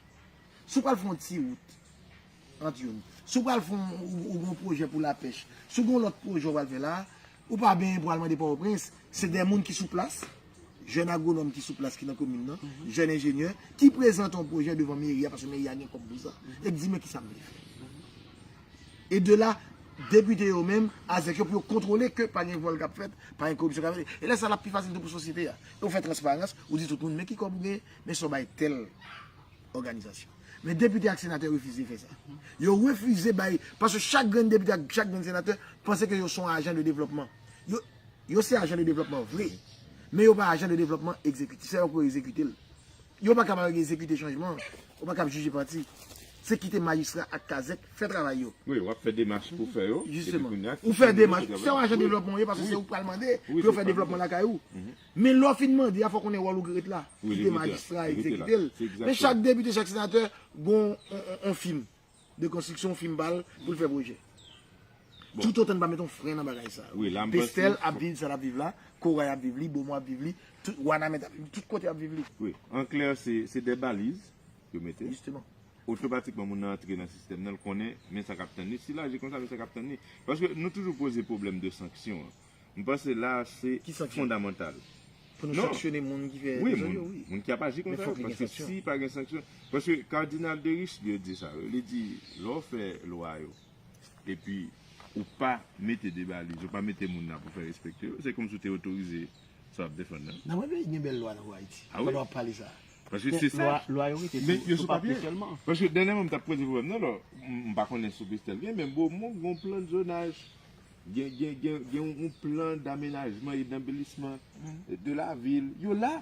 Si w pral fè yon ti wout ant youn, si w pral fè yon, ou, ou gen yon pwojè pou lapèch, si w gen yon lòt pwojè w pral fè la, ou pa benyen pou al mande Pòtoprens, se de moun ki sou plas, jèn agwonòm ki sou plas ki nan komin nan, jèn enjenyè, ki prezante yon pwojè devan meri a, paske meri a gen kòb pou sa, e k di men kisa m vle fè. E de la, depite yo menm, azèk yo pou yo kontwole ke pa gen vòl k ap fèt, pa gen koripsyon k ap fèt. E lè sa l ap pi fasil tou pou sosyete a. E ou fè transparans, ou di tout moun, men ki kòb ou genyen, men sa w bay tèl òganizasyon. Men depite ak senatè refize fè sa. Yo refize bay, paske chak grenn depite ak chak grenn senatè panse ke yo se yon ajan de devlòpman. Yo, yo se ajan de devlòpman vre, men yo pa ajan de devlòpman egzekitif. Se yo pou egzekite l. Yo pa kab egzekite chanjman. Ou pa kab jije pati. Se kite majistra ak kazèk fè travay yo. Wi, w ap fè demach pou fè yo. Jisteman. Ou fè demach, se yon ajan de devlòpman ou ye, paske se ou k pral mande pou yo fè devlòpman lakay ou. Men lè w fin mande a, fò w konnen wòl ou ki ret la. Kite majistra egzekite l. Men chak depite, chak senatè, gen yon, yon, yon fim de konstriksyon, yon fim pa l pou l fè pwojè. Toutotan n pa mete yon fren nan bagay sa. Pestèl ap viv sa l ap viv la, Koray ap viv li, Bomò ap viv li, tout Wanament ap viv li, tout kote ap viv li. Wi, an klè, se, se de baliz yo mete. Jisteman. Otomatikman, moun nan antre nan sistèm nan, l konnen, men sa k ap tann li. Si l aji konsa, men sa k ap tann li. Paske nou toujou poze pwoblèm de sanksyon an. M panse la, se fondamantal. Pou nou sanksyone moun ki fè dezòd yo, wi. Moun ki ap aji konsa, paske si pa gen sanksyon, paske Cardinal de Richelieu di sa, wi, li di, lè w fè lwa yo, epi ou pa mete de baliz, ou pa mete moun la pou fè respekte yo, se kòmsi w te otorize sa w ap defann nan. Nan mwen peyi gen bèl lwa nan Ayiti. Pandan w ap pale sa. Paske se sa. Lwa yo rete sou papye sèlman. Paske dènyèman m t ap poze pwoblèm nan, lò, m pa konnen sou Pestèl gen, men Bomò gen yon plan de zonaj, gen, gen, gen, gen yon plan damenajman e danbelisman de lavil. Yo la.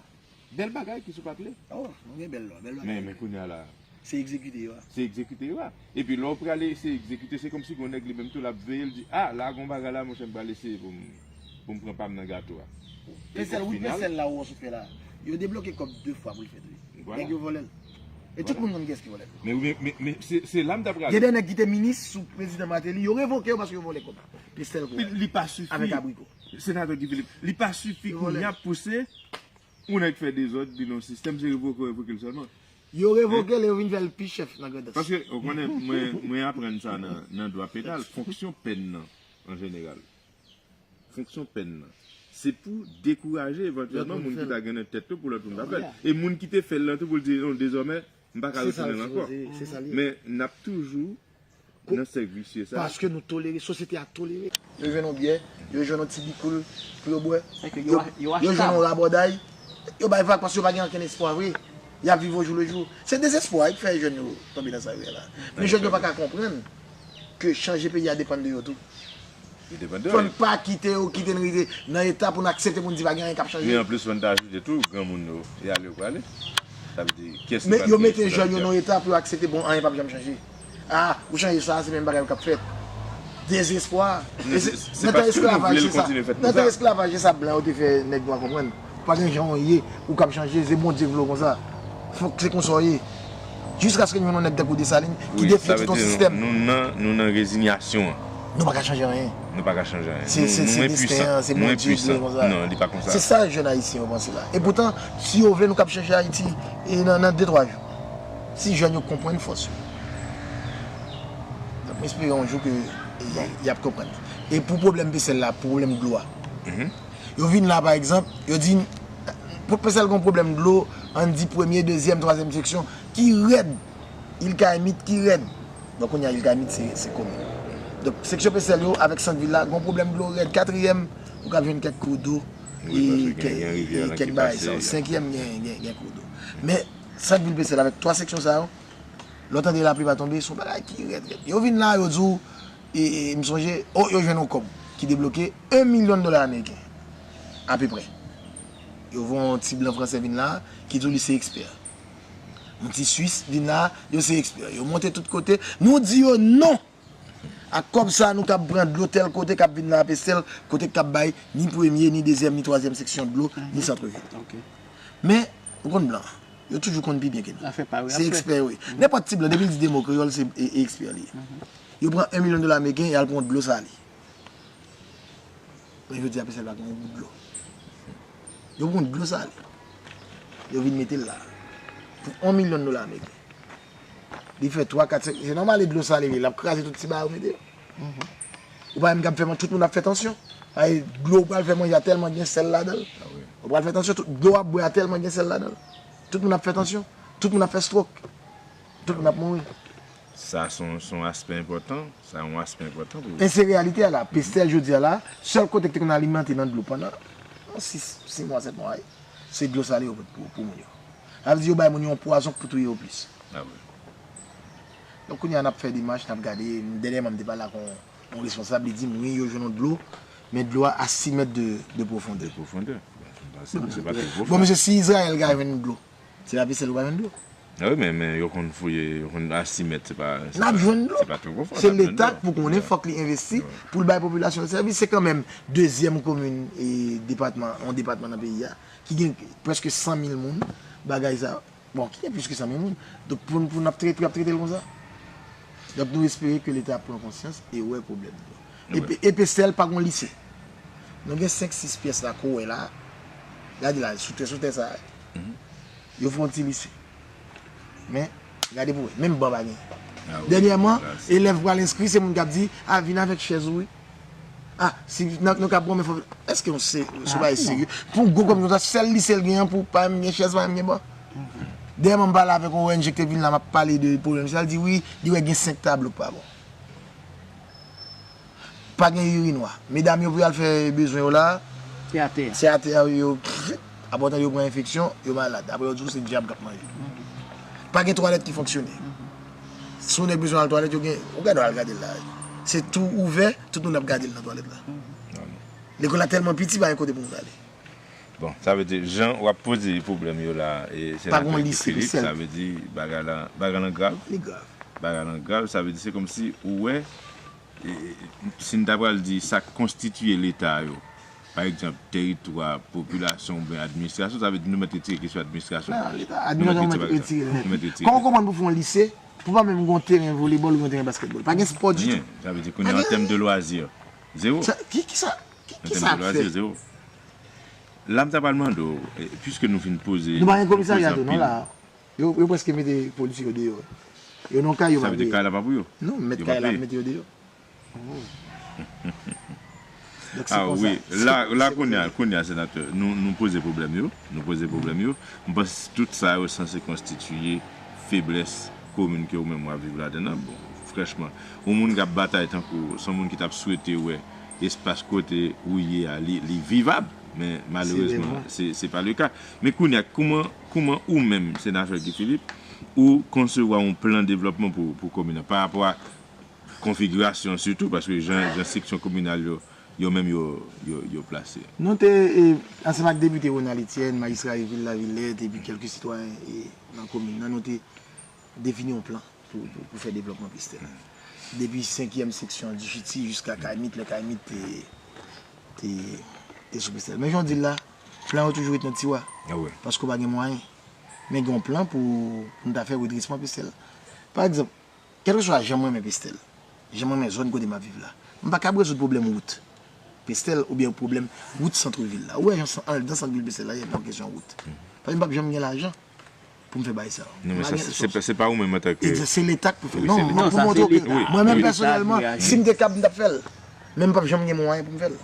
Bèl bagay ki sou papye. Oh, nou gen bèl lwa, bèl bagay. Men, men kounye a la. Se egzekite yo a. Se egzekite yo a. Epi lè w prale eseye egzekite, se kòmsi gen yon nèg li menm tou l ap veye, l di, a, la gen yon bagay la, monchè, m pral eseye pou m, pou m pran pa m nan gato a. Pestèl, wi, pestèl la ou sot fè la. Yo debloke kòb de fwa pou l fèt, wi. Nèg yo vòlè l. E tout moun konn kiyès ki vòlè l. Men, men, men, men se, se la m t ap prale. Gen de nèg ki te minis sou prezidan Martelly, yo revoke yo paske yo vòlè kòb. Pestèl kou. Li pa sifi. Avèk abriko. Senatè Guy Philippe, li pa sifi kounye a pou se yon nèg fè dezòd, li nan yon sistèm, se revoke, revoke l sèlman. Yo revoke l, yo vin fè l pi chèf nan Grandans. Paske, ou konnen, mwen, mwen aprann sa nan, nan dwa penal, fonksyon pèn nan, an jeneral. Fonksyon pèn nan. Se pou dekouraje evantyèlman moun ki ta gen nan tèt yo pou lòt moun pa fè l. E moun ki te fè l lan tou pou l di, non, dezòmè, m pa ka retounen l ankò. Men n ap toujou nan sèk visye sa. Paske nou tolere, sosyete a tolere. Yo jwenn yon byè, yo jwenn yon ti bikoul pou yo bwè. Yo, yo jwenn yon rabòday, yo bay vag paske yo pa gen ankenn espwa vre. Y ap viv ojoulejou. Se dezespwa ki fè jèn yo tonbe nan sa yo ye la. Men jèn yo pa ka konprann ke chanje peyi a depann de yo tou. Fò n pa kite yo kite n rive nan eta pou n aksepte pou n di pa gen anyen k ap chanje. Men anplis fò n ta ajoute tou, granmoun yo, y ale yo prale. Sa vle di, kiyès ki pral gen espwa nan peyi a? Men yo mete jèn yo nan yon eta pou yo aksepte, bon, anyen p ap janm chanje. A, ou chanje sa, se menm bagay yo k ap fèt. Dezespwa. Nan tan esklavaj, se sa. Nan tan esklavaj, se sa blan yo te fè nèg nwa konprann. Pa gen jan w ye, ou k ap chanje, se Bondye k vle w konsa. Fòk se konsa w ye. Jiskaske nou jwenn yon nèg tankou Desalin ki defye tout yon sistèm. Nou nan, nou nan rezinyasyon an. Nou pa ka chanje anyen. Nou pa ka chanje anyen. Se, se, se desten an, se Bondye ki vle konsa. Non, li pa konsa. Se sa jèn ayisyen yo panse la. E poutan, si yo vle, nou kab chanje Ayiti e nan, nan de, twa jou. Si jèn yo konprann fòs yo. Donk, m espere yon jou ke y, y ap konprann. E pou pwoblèm Pestèl la, pou pwoblèm dlo a. Yo vin la, pa egzanp, yo di, pou Pestèl gen pwoblèm dlo, ann di premye, dezyèm, twazyèm seksyon, ki rèd. Il Kayimit ki rèd. Bon, kounye a, Il Kayimit, se, se komin. Donk, seksyon Pestèl yo, avèk sant vil la, gen pwoblèm dlo rèd. Katriyèm, ou ka jwenn kèk kou dlo, e kèk bagay sa. Senkyèm, gen, gen, gen kou dlo. Men, sant vil Pestèl, avèk twa seksyon sa yo, lè w tande lapli pa tonbe, se yon bagay ki rèd, rèd. Yo vin la, yo di w, e, e, m sonje, o, yo jwenn yon kòb ki debloke en milyon dola ameriken, apeprè. Yo voye yon ti blan fransè vin la, ki di w li se ekspè. Yon ti Swis vin la, yo se ekspè. Yo monte tout kote, nou di yo non! Ak kòb sa, nou kab pran dlo tèl kote k ap vin nan Pestèl, kote k ap bay ni premye, ni dezyèm, ni twazyèm seksyon dlo, ni sant vil. Men, ou konn blan, yo toujou konn pi byen ke nou. Se ekspè yo ye. Nenpòt ti blan, depi l di de mo kreyòl, se e, e ekspè li ye. Yo pran en milyon dola ameriken, y al pran dlo sale. Men jodi a, Pestèl pa gen yon gout dlo. Yo pran dlo sale. Yo vin mete l la. Pou yon milyon dola ameriken. Li fè twa, kat, senk, se nòmal, e dlo sale li ye, l ap kraze tout ti bagay ou mete yo. Ou pa menm kab fè man-, tout moun ap fè tansyon. Ay, dlo ou pral fè manje a tèlman gen sèl ladan l. Ou pral fè tansyon, tout dlo w ap bwè a tèlman gen sèl ladan l. Tout moun ap fè tansyon. Tout moun ap fè strok. Tout moun ap mouri. Sa se yon, se yon aspè enpòtan. Sa yon aspè enpòtan pou. E se reyalite a la. Pestèl jodi a la, sèl kote ki te konn alimante nan dlo pandan sis, sis mwa, sèt mwa, wi, se dlo sale yo pot pou, pou moun yo. Sa vle di yo bay moun yo yon pwazon k pou touye yo plis. Donk, kounye a, n ap fè demach, n ap gade. Dènyèman, m te pale ak yon, yon responsab, li di m, wi, yo jwenn yon dlo, men dlo a a sis mèt de, de pwofondè. De pwofondè. Bon, se pa twò pwofon. Bon, mesye, si Izrayèl ka jwenn dlo, se pa Pestèl yo ka jwenn dlo. A wi, men, men yo konn fouye, yo konn a sis mèt, se pa, se pa, se pa twò pwofon, n ap jwenn dlo. Se Leta pou konnen, fòk li envesti pou l bay popilasyon l sèvis. Se kanmenm dezyèm komin e depatman, yon depatman nan peyi a, ki gen prèske san mil moun, bagay sa. Bon, ki gen plis ke san mil moun. Donk, pou, pou n ap trete, pou y ap trete l konsa. Donk, nou espere ke Leta ap pran konsyans e wè pwoblèm yo. E, e Pestèl pa gon lise. Nou gen senk, sis pyès la, ke w wè la. Gade la, sou tè, sou tè sa. Yo fè yon ti lise. Men, gade pou wè, menm ban pa gen. Dènyèman, elèv pral enskri, se moun k ap di, a, vin avèk chèz ou, wi. A, si nou, nou ka pran, men fò, èske yon se, se bagay serye? Pou gwo kòb konsa, sèl lise l gen an, pou pa menm gen chèz, pa menm gen ban. Dèyèman, m pale avèk yon O N G ki te vin la, m ap pale de pwoblèm sa, l di wi, li wè gen senk tablo k pa bon. Pa gen irinwa. Medam yo pou y al fè bezwen yo la, se atè a. Se atè a yo, apre tan yo pran enfeksyon, yo malad. Apre yo di w se dyab k ap manje. Pa gen twalèt ki fonksyone. Si yon nèg bezwen al twalèt, yo gen, ou gade, al gade l la. Se tou ouvè, tout moun ap gade l nan twalèt la. Lekòl la tèlman piti, pa gen kote pou moun ale. Bon, sa vle di, jan w ap poze pwoblèm yo la, e senatè Guy Philippe, sa vle di bagay la, bagay lan grav. Li grav. Bagay lan grav, sa vle di se kòmsi ou wè, e, e, si n ta pral di sa k konstitiye Leta yo, pa egzanp, teritwa, popilasyon oubyen administrasyon, sa vle di nou mèt retire kesyon administrasyon. Non, Leta, administrasyon mèt retire l nèt. Nou mèt retire l. Kòman w konprann pou fè yon lise, pou pa menm gen yon teren volebòl oubyen yon teren baskètbòl? Pa gen spò ditou. Anyen. Sa vle di kounye a, an tèm de lwazi, zewo. Sa, ki, ki sa, ki, ki sa ap fè? An tèm de lwazi, zewo. La, m ta pral mande w, e, piske nou fin poze, nou pa gen komisarya tou, non, la. Yo, yo prèske mete polisye yo deyò. Yo nan kay, yo pa peye. Sa vle di kay la pa pou yo? Non, mèt kay la ap mete yo deyò. Donk, se konsa. A wi, la, la, kounye a, kounye a, senatè, nou, nou poze pwoblèm yo, nou poze pwoblèm yo. M panse tout sa yo sanse konstitiye feblès komin ke ou menm w ap viv ladan l. Bon, franchman, yon moun k ap batay tankou w, se yon moun ki t ap swete wè espas kote ou ye a, li, li vivab, men malerezman, se, se pa le ka. Men kounye a, kouman, kouman ou menm, senatè Guy Philippe, ou konsevwa yon plan devlòpman pou, pou komin nan, pa rapò a konfigirasyon sitou, paske jan, jan seksyon kominal yo, yo menm yo, yo, yo plase. Nou te, e, ansanm ak depite Ronald Etienne, majistra vil Lavillette, epi kèlke sitwayen, e, nan komin nan, nou te defini yon plan pou, pou, pou fè devlòpman Pestèl. Depi senkyèm seksyon Dichiti jiska Kayimit, lè Kayimit te, te, te sou Pestèl. Men jan w di l la, plan yo toujou ret nan tiwa. Paske w pa gen mwayen. Men gen yon plan pou, pou n ta fè redresman Pestèl. Pa egzanp, kèlkeswa jan m renmen Pestèl, jan m renmen zòn kote m ap viv la, m pa kab rezoud pwoblèm wout Pestèl oubyen pwoblèm wout sant vil la. Ou wè jan san-, anndan sant vil Pestèl la, se yon kesyon wout. Paske m p ap janm gen lajan pou m fè bagay sa yo. Non, men sa, se, se pa, se pa ou menm antanke... Se Leta k pou fè l. Non, m ap montre w ke mwen menm pèsonèlman, si m te kab, m t ap fè l. Men m p ap janm gen mwayen pou m fè l.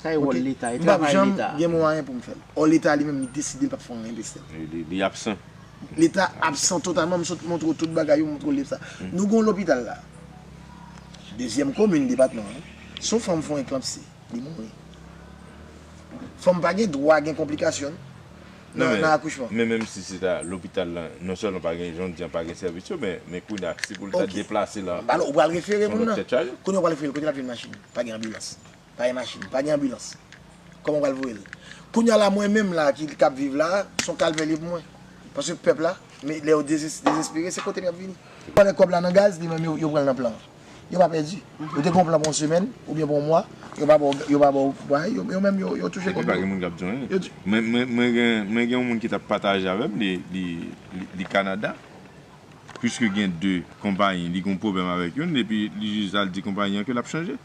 Sa e wòl Leta, e travay Leta. M p ap janm gen mwayen pou m fè l. Ò, Leta li menm, li deside l p ap fè anyen, Pestel. Li, li absan. Leta absan totalman, m sot montre w tout bagay yo, montre w Leta. Nou gen yon lopital la. Dezyèm komin depatman an. Si yon fanm fè yon eklanpsi, li mouri. Fanm pa gen dwa gen konplikasyon nan, nan akouchman. Men menm si se ta lopital la, non sèlman pa gen, jan w di an, pa gen sèvis yo, men, men kounye a, si pou l ta deplase la, ou pral refere moun nan. Kounye a ou pral refere l, kote l ap jwenn machin? Pa gen anbilans. Pa gen machin, pa gen anbilans. Kòman w pral voye l? Kounye a la, mwen menm la, ki, k ap viv la, se yon kalvè li ye pou mwen. Paske pèp la, men lè yo dezes-, dezespere, se kote m y ap vini. Yo pran kòb la nan gaz, li menm yo, yo pran l nan plan an. Yo pa pèdi. Yo te gen yon plan pou yon semèn, oubyen pou yon mwa, yo pa ba w, yo pa ba w, yo, yo menm, yo, yo touche kòb yo. Epi pa gen moun k ap di w anyen. Mwen, mwen, mwen gen, mwen gen yon moun ki t ap pataje avè m, li, li, li, li Kanada. Piske gen de konpayi, li gen yon pwoblèm avèk youn, epi li jis al di konpayi an ke l ap chanje.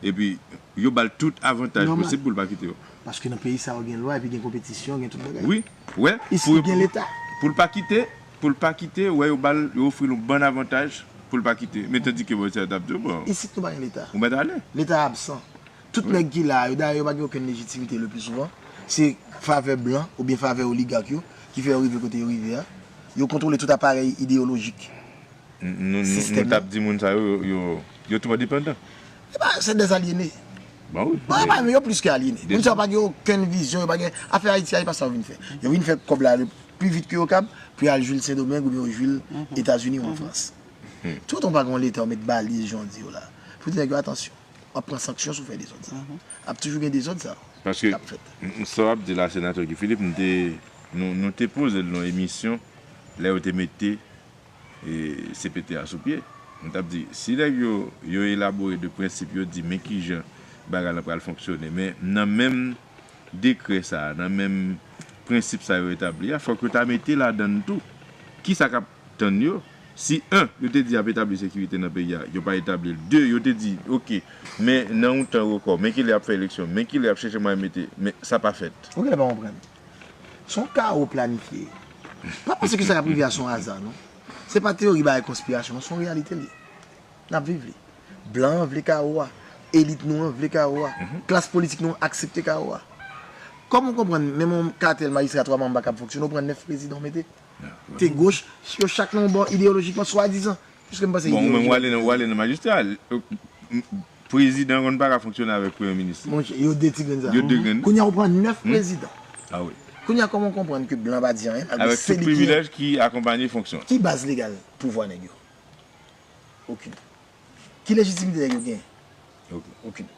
Epi, yo ba l tout avantaj posib pou l pa kite yo. Paske nan peyi sa yo gen lwa, epi gen konpetisyon, gen tout bagay. Wi, wè, isit gen Leta. Pou l pa kite, pou l pa kite, wè, yo ba l, yo ofri l yon bann avantaj pou l pa kite. Men tandike bò sa yo t ap di w, bon, isit nou pa gen Leta. Ou mèt ale. Leta absan. Tout nèg ki la a yo, dayè, yo pa gen okenn lejitimite le pli souvan. Se favè blan oubyen favè oligak yo ki fè yo rive kote yo rive a. Yo kontwole tout aparèy ideyolojik. Nou, nou, nou t ap di moun sa yo, yo, yo, yo twò depandan. E pa, se dèzalyene. Bon, wi. Bon, e pa, men yo plis ke alyene. Moun sa yo pa gen okenn vizyon, yo pa gen, afè Ayiti a, e pa sa yo vin fè. Yo vin fè kòb la le pli vit ke yo kab, pou y al jwi l Sendomeng oubyen yo jwi l Etazini ou an Frans. Tout ou pa gen yon Leta, ou met baliz, jan w di yo la. Pou di nèg yo, atansyon, w ap pran sanksyon si w fè dezòd sa. Ap toujou gen dezòd sa k ap fèt. Paske, m, m, sa w ap di la, Senatè Guy Philippe, m te, nou, nou te poze l nan emisyon, lè yo te mete e, C P T a sou pye. M t ap di, si nèg yo, yo elabore de prensip, yo di, men kijan bagay lan pral fonksyone. Men nan menm dekrè sa a, nan menm prensip sa yo etabli a, fòk yo ta mete ladan l tou kisa k ap tann yo. Si, en, yo te di y ap etabli sekirite nan peyi a, yo pa etabli l. De, yo te di, oke, men nan yon tan rekò, men kilè y ap fè eleksyon, men kilè y ap chèche mwayen mete, men sa pa fèt. Ou genlè pa konprann. Se yon kawo planifye. Pa panse ke sa k ap rive a se yon aza, non. Se pa teyori bagay konspirasyon, non, se yon reyalite l ye. N ap viv li. Blan an vle kawo a. Elit nou an vle kawo a. Klas politik nou an aksepte kawo a. Kòman w konprann, menm yon katèl majistra twa manm pa kab fonksyone, ou pran nèf prezidan w mete? Te goch, yo chak nan yon bò ideyolojikman, swadizan. Piske m panse ideyoloji. Bon, ou menm w ale nan, w ale nan majistra. Prezidan konn pa ka fonksyone avèk premye minis. Monchè, yo de ti grenn sa. Yo de grenn. Kounye a ou pran nèf prezidan. A wi. Kounye a kòman w konprann ke blan pa di anyen, malgre se li ki... Avèk tout privilèj ki akonpanye fonksyon. Ki baz legal pouvwa nèg yo? Okenn. Ki lejitimite nèg yo genyen? Okenn.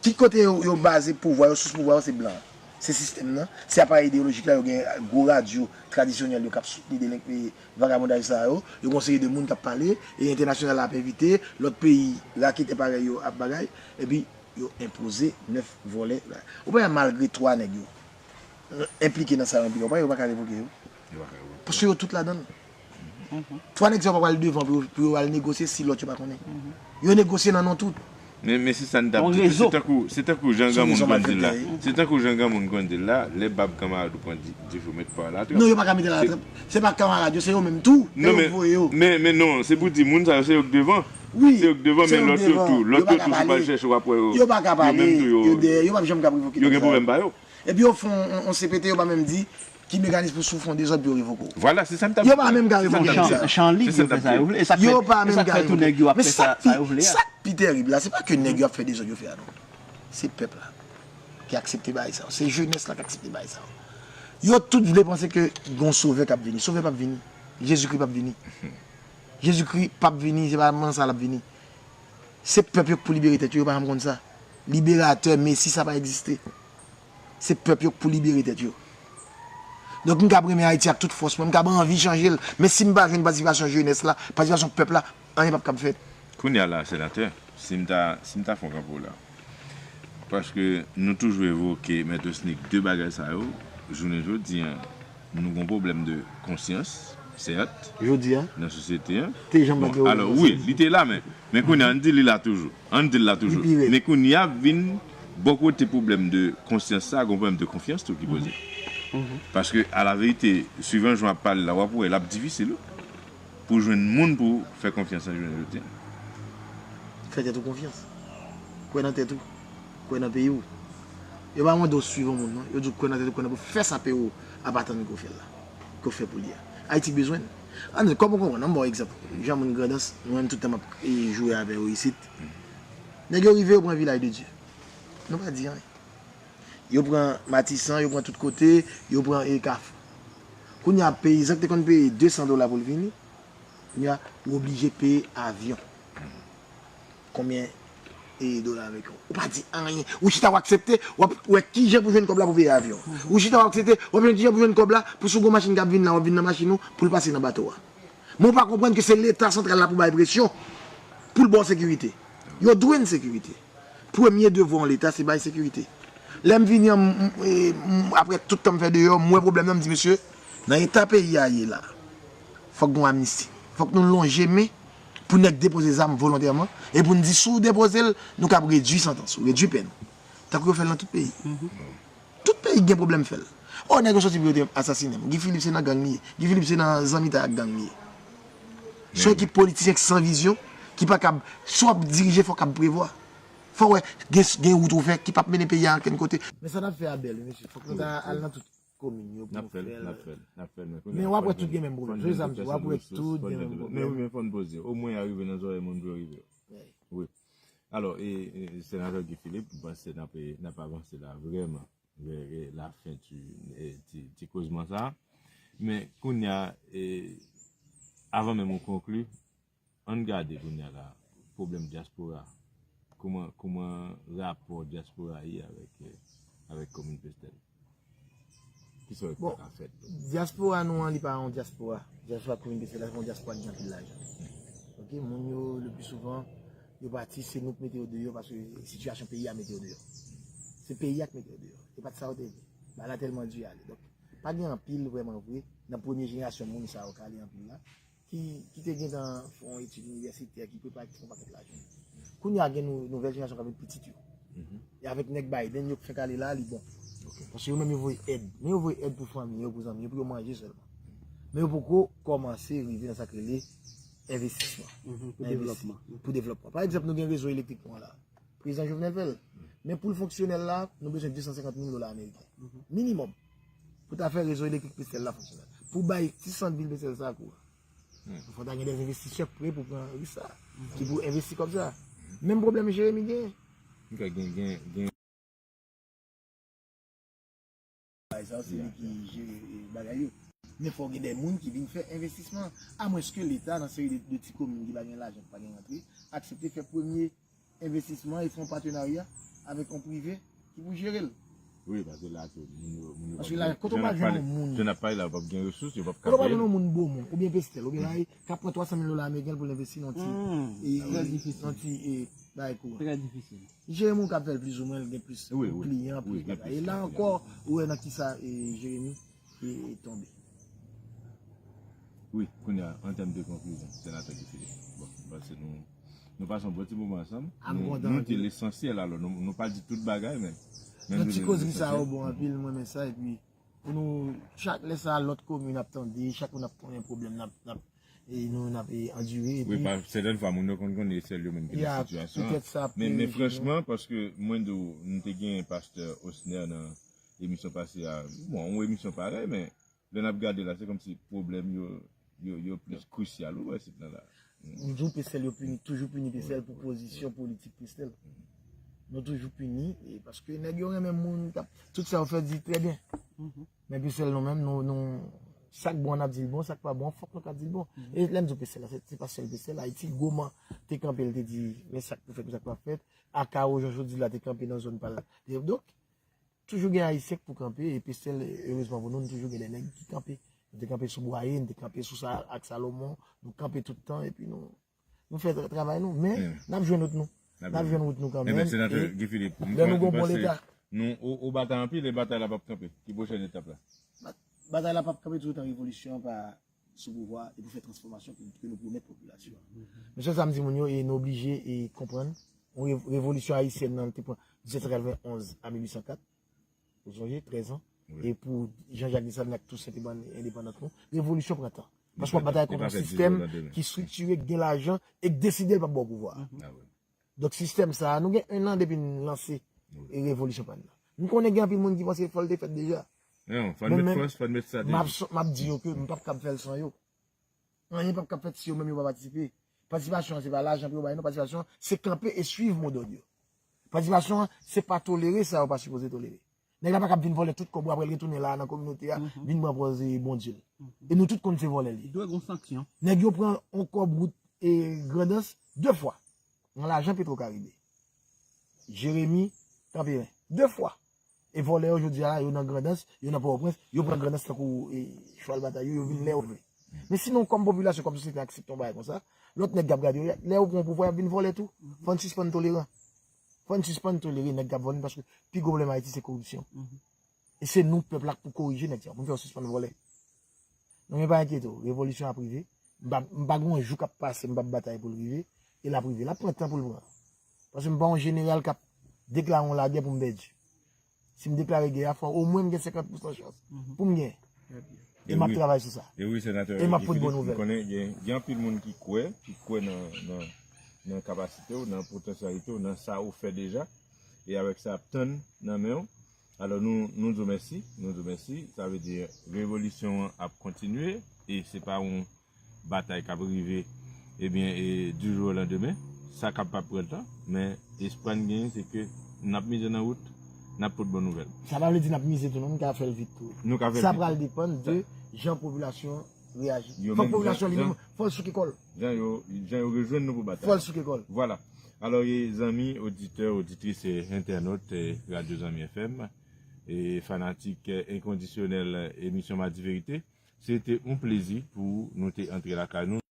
Ki kote yo, yo baze pouvwa yo, sous pouvwa yo se blan. Se sistèm nan, se aparèy ideyolojik la, yo gen gwo radyo tradisyonèl yo k ap soutni delenk-, e, vagabondaj sa yo, yo gen yon seri de moun k ap pale, e entènasyonal la ap envite, lòt peyi raketè parèy yo ap bagay, epi yo enpoze nèf vòlè la. Ou pa wè malgre twa nèg yo enplike nan sa yo, enplike, ou pa wè yo pa ka revoke yo? Yo pa ka revoke. Paske yo tout ladan l. Twa nèg sa yo pa pral devan pou yo, pou yo al negosye si lòt yo pa konnen. Yo negosye nan non tout. Men, men se sa n t ap di tou. Se tankou, se tankou jan granmoun konn di l la. Se tankou jan granmoun konn di l la, lè bab kanmarad ou pran di, dife, ou mèt pa latrap. Non, yo pa ka mete latrap. Se pa kanmarad yo, se yo menm tou. Non, men, men, men non, se pou di moun sa yo, se yo k devan. Wi, se yo k devan, men lòt yo tou, lòt yo tou, si w pral chèche, w ap wè yo. Yo pa ka pale, yo dèyè, yo p ap janm ka revoke nèg sa yo. Yo gen pwoblèm pa yo. Epi yo fè yon, yon, yon C P T, yo pa menm di ki mekanizm pou si w fè yon dezòd pou yo revoke w. Vwala, se sa m t ap di. Yo pa menm ka revoke nèg sa yo. Chan lib yo fè sa yo vle. E sa k fè, e sa k fè tou nèg yo ap fè sa, sa yo vle a. Men sa k pi, sa k pi tèrib la, se pa ke nèg yo ap fè dezòd yo fè a non. Se pèp la ki aksepte bagay sa yo. Se jenès la ki aksepte bagay sa yo. Yo tout vle panse ke gen yon sovè k ap vini. Sovè p ap vini. Jezikri p ap vini. Jezikri p ap vini, se pa nan sa l ap vini. Se pèp yo k pou libere tèt yo, yo pa janm konn sa. Liberatè, mesi, sa pa egziste. Se pèp yo k pou libere tèt yo. Donk, m kab renmen Ayiti ak tout fòs mwen, m kab anvi chanje l, men si m pa jwenn patisipasyon jenès la, patisipasyon pèp la, anyen p ap kab fèt. Kounye a la, senatè, si m ta, si m ta fè yon kanpe w la, paske nou toujou evoke, Mèt Osnick, de bagay sa yo, jounen jodi a, nou gen yon pwoblèm de konsyans, sèt, jodi a, nan sosyete a. Te janm gen yon pwoblèm de konsyans? Bon, alò, wi, li te la, men, men kounye a, ann di li la toujou. Ann di l la toujou. Li pi rèd. Men kounye a vin bò kote pwoblèm de konsyans sa, gen yon pwoblèm de konfyans tou ki poze. Paske, a la verite, swivan jan w ap pale la, w ap wè, l ap difisil, wi, pou jwenn moun pou fè konfyans nan jounen jodi a. Fè tèt ou konfyans. Kwè nan tèt ou. Kwè nan peyi w. Yo pa mande w swiv yon moun, non. Yo di w kwè nan tèt ou, kwè nan peyi w. Fè sa peyi w ap atann ke w fè l la. Ke w fè pou li a. Ayiti bezwen l. Ann, kòm ou konprann, ann ba w egzanp. Jan moun Grandans, mwen menm tout tan m ap e, joure avè yo isit. Nèg yo rive, yo pran Vilaj de Dye. Nou pa di anyen. Yo pran Matisan, yo pran tout kote, yo pran e, Kafou. Kounye a, peyizan ki te konn peye de san dola pou l vini, kounye a, ou oblije peye avyon. Konbyen e, dola ameriken? Ou pa di anyen. Ou chita, w aksepte, w ap wè kijan pou jwenn kòb la pou peye avyon. Ou chita, w aksepte, w ap jwenn kijan pou jwenn kòb la pou si w gen yon machin k ap vin la, w ap vin nan machin ou pou l pase nan bato a. Men w pa konprann ke se Leta santral la pou bay presyon pou l ba w sekirite. Yo dwe n sekirite. Premye devwa yon Leta se bay sekirite. Lè m vini an, m- m- e- m- apre tout tan m fè deyò, m wè pwoblèm nan, m di mesye, nan eta peyi a ye la, fòk gen yon amnisti. Fòk nou lonje men pou nèg depoze zam volontèman e pou n di si w depoze l, nou kab redui santans ou, redui pèn ou. Tankou yo fè l nan tout peyi. Tout peyi ki gen pwoblèm fè l. O, nèg yo soti pou yo te asasinen m. Guy Philippe se nan gang li ye. Guy Philippe se nan zanmitay ak gang li ye. Se yon ekip politisyen ki san vizyon, ki pa kab, si w ap dirije, fò w kab prevwa. Fò w wè gen, gen wout ou fè ki p ap mennen peyi a ankenn kote. Men sa n ap fè a bèl, wi, mesye. Fòk nou ta al nan tout komin yo pou nou fè l. N ap fè l, n ap fè l, men kounye a. Men w ap wè tout gen menm pwoblèm. Se sa m di, w ap wè tout gen menm pwoblèm. Men wi, men fò n poze. Omwen y a rive nan zòrèy moun pou yo rive. Wi. Alò, e, e, Senatè Guy Philippe, m panse n ap, e, n ap avanse la vrèman. Vè, vè, lafen ti, e, ti, ti kozman sa. Men kounye a, e, avan menm ou konkli, ann gade kounye a la, pwoblèm dyaspora. Kòman, kòman rapò dyaspora ye avèk, e, avèk komin Pestèl? Kisa w kwè k ap fèt? Dyaspora nou an, li pa yon dyaspora. Dyaspora komin Pestèl la, se pa yon dyaspora ki gen anpil lajan. Ok, moun yo, le pli souvan, yo pati, se nou k mete yo deyò paske sitiyasyon peyi a mete yo deyò. Se peyi a k mete yo deyò. E pa t sa yo te vle. Bagay la tèlman di ale. Donk, pa gen anpil vrèman vre nan premye jenerasyon moun sa yo k ale anpil la, ki, ki te gentan fè yon etid inivèsitè, ki prepare, ki fè yon pakèt lajan. Kounye a gen nou, nouvèl jenerasyon k ap vin pitit yo. E avèk nèg Biden yo k fenk ale la, li bon. Paske yo menm yo voye èd. Men yo voye èd pou fanmi yo, pou zanmi yo, pou yo manje sèlman. Men yo poko kòmanse rive nan sa k rele envestisman. Pou devlòpman. Pou devlòpman. Pa egzanp, nou gen rezo elektrik nou an la. Prezidan Jovenel fè l. Men pou l fonksyonèl la, nou bezwen de san senkant mil dola ameriken. Minimòm. Pou ta fè rezo elektrik Pestèl la fonksyonèl. Pou bay ti sant vil Pestèl sa kouran. Fò ta gen de envestisè k pre pou pran risk sa. Ki pou envesti kòb sa. Menm pwoblèm Jeremi genyen. Gen, gen, gen. Bay sa, se li ki jere, e, bagay yo. Men fò gen de moun ki vin fè envestisman. Amwenske Leta, nan seri de, de ti komin ki pa gen lajan, ki pa gen rantre, aksepte fè premye envestisman e fè yon patenarya avèk yon prive ki pou jere l. Wi, paske la tou, moun yo, moun yo p ap gen, jan n ap pale, jan n ap pale la, yo p ap gen resous, yo p ap ka peye l. Kote w pa jwenn yon moun Bomon, oubyen Pestèl, oubyen Layi, k ap pran twa san mil dola ameriken pou l envesti nan ti, e, nan ti, e, bagay kouran. Trè difisil. Jeremi ou kab fè l plizoumwen, l gen plis kliyan, plis bagay. E la ankò, ou wè nan kisa, e, Jeremi, e, e, tonbe. Wi, kounye a, an tèm de konklizyon, Senatè Guy Philippe. Bon, m panse nou, nou pase yon bon ti moman ansanm. Nou, nou di lesansyèl, alò, nou, nou pa di tout bagay, men, men nou di lesansyèl. Ti kozri sa yo bon anpil, mwen renmen sa, epi pou nou, chak lè sa, lòt komin ap tande, chak moun ap konnen pwoblèm n ap, n ap, e nou, n ap, e, andire, epi. Wi, pa, sètèn fwa, moun yo konn konnen se sèl yo menm ki nan sitiyasyon an. Men, men franchman, paske mwen di w, nou te gen pastè Osner nan emisyon pase a, bon, yon emisyon parèy, men lè n ap gade la, se kòmsi pwoblèm yo, yo, yo plis krisyal, ou wè, sit nan la. M di w, Pestèl, yo pini, toujou pini Pestèl pou pozisyon politik Pestèl. Nou toujou pini, e paske nèg yo renmen moun, k ap, tout sa yo fè di trè byen. Men Pestèl, nou menm, nou, nou, sa k bon, n ap di l bon, sa k pa bon, fòk nou ka di l bon. E lè m di w Pestèl la, se, se pa sèl Pestèl, Ayiti, Goman te kanpe, l te di, men sa k pou fèt, men sa k pa fèt. Akawo, jan jodi la, te kanpe nan zòn pa l. Donk, toujou gen Ayisyen k pou kanpe, e Pestèl, erezman pou nou, nou toujou gen de nèg ki kanpe. Nou te kanpe sou Bwaye, nou te kanpe sou sa, ak Salomon, nou kanpe tout tan, epi nou, nou fè tra-, travay nou, men n ap jwenn wout nou. N ap jwenn wout nou kanmenm, e lè nou gen yon bon Leta. Nou, ou, ou batay anpil, e batay la p ap kanpe. Ki pwochèn etap la? Bat-, batay la p ap kanpe toutan revolisyon an pa sou pouvwa e pou fè transfòmasyon ke, ke nou pwomèt popilasyon an. Men sèl sa m di moun yo, e nou oblije e konprann, yon rev-, revolisyon ayisyèn nan te pran disèt san katrevenn onz a mil uit san kat, ou sonje, trèz an, E pou Jean-Jacques Dessalines ak Toussaint te ban endepandans nou, revolisyon pran tan. Paske w ap batay kont yon sistèm ki estriktire, ki gen lajan e ki deside l p ap ba w pouvwa. Donk sistèm sa a, nou gen en an depi n lanse e revolisyon pa n nan. M konnen gen anpil moun ki panse fò l te fèt deja. Non, fò n met fòs, fò n met estrateji. M ap di yo ke m p ap kab fè l san yo. Anyen p ap kab fèt si yo menm yo pa patisipe. Patisipasyon an se pa lajan pou yo bay non, patisipasyon an se kanpe e swiv modòd yo. Patisipasyon an se pa tolere sa yo pa sipoze tolere. Nèg la pa kab vin vòlè tout kòb ou apre l retounen la nan kominote a, vin pran pòz e Bondye l. E nou tout konn se vòlè l ye. Dwe gon sanksyon. Nèg yo pran yon kòb wout e Grandans de fwa nan lajan Petro Karibe. Jeremi, Kanperen. De fwa. E vòlè yo jodi a la, yo nan Grandans, yo nan Pòtoprens, yo pran Grandans tankou e, chwal batay yo, yo vin lè yo vle. Men si nou kòm popilasyon, kòm sosyete aksepte yon bagay konsa, lòt nèg k ap gade yo, lè yo pran pouvwa, y ap vin vòlè tou. Fò n sispann toleran. Fò n sispann tolere nèg k ap vòlè nou paske pi gwo pwoblèm Ayiti se koripsyon. E se nou, pèp la, k pou korije nèg sa yo, pou n fè yo sispann vòlè. Non, men pa enkyete w, revolisyon ap rive. M pa, m pa gen yon jou k ap pase, m p ap batay pou l rive. E l ap rive. L ap pran tan pou l pran. Paske m pa yon jeneral k ap deklare yon lagè pou m pèdi. Si m deklare gè a, fò omwen m gen senkant pousan chans pou m genyen. E m ap travay sou sa. E m ap pote bon nouvèl. M konnen gen, gen anpil moun ki kwè, ki kwè nan, nan, nan kapasite w, nan potansyalite w, nan sa ou fè deja. E avèk sa ap tann nan men w. Alò, nou, nou di w mèsi, nou di w mèsi. Sa vle di, revolisyon an ap kontinye, e se pa yon batay k ap rive, ebyen, e, du jour au lendemain. Sa kab pa pran tan, men espwa n genyen, se ke n ap mize nan wout, n ap pot bon nouvèl. Sa pa vle di n ap mize tou, non, nou ka fè l vit tou. Nou ka fè l vit tou. Sa pral depann de jan popilasyon reyaji. Fòk popilasyon li menm, fò l souke kò l. Jan yo, jan yo rejwenn nou pou batay. Fò l souke kò l. Vwala. Alò, e, zanmi, oditè, oditris e entènot, e, Radyo Zanmi F M, e fanatik, e, enkondisyonèl, e, emisyon Madi Verite, se te yon plezi pou nou te antre lakay nou.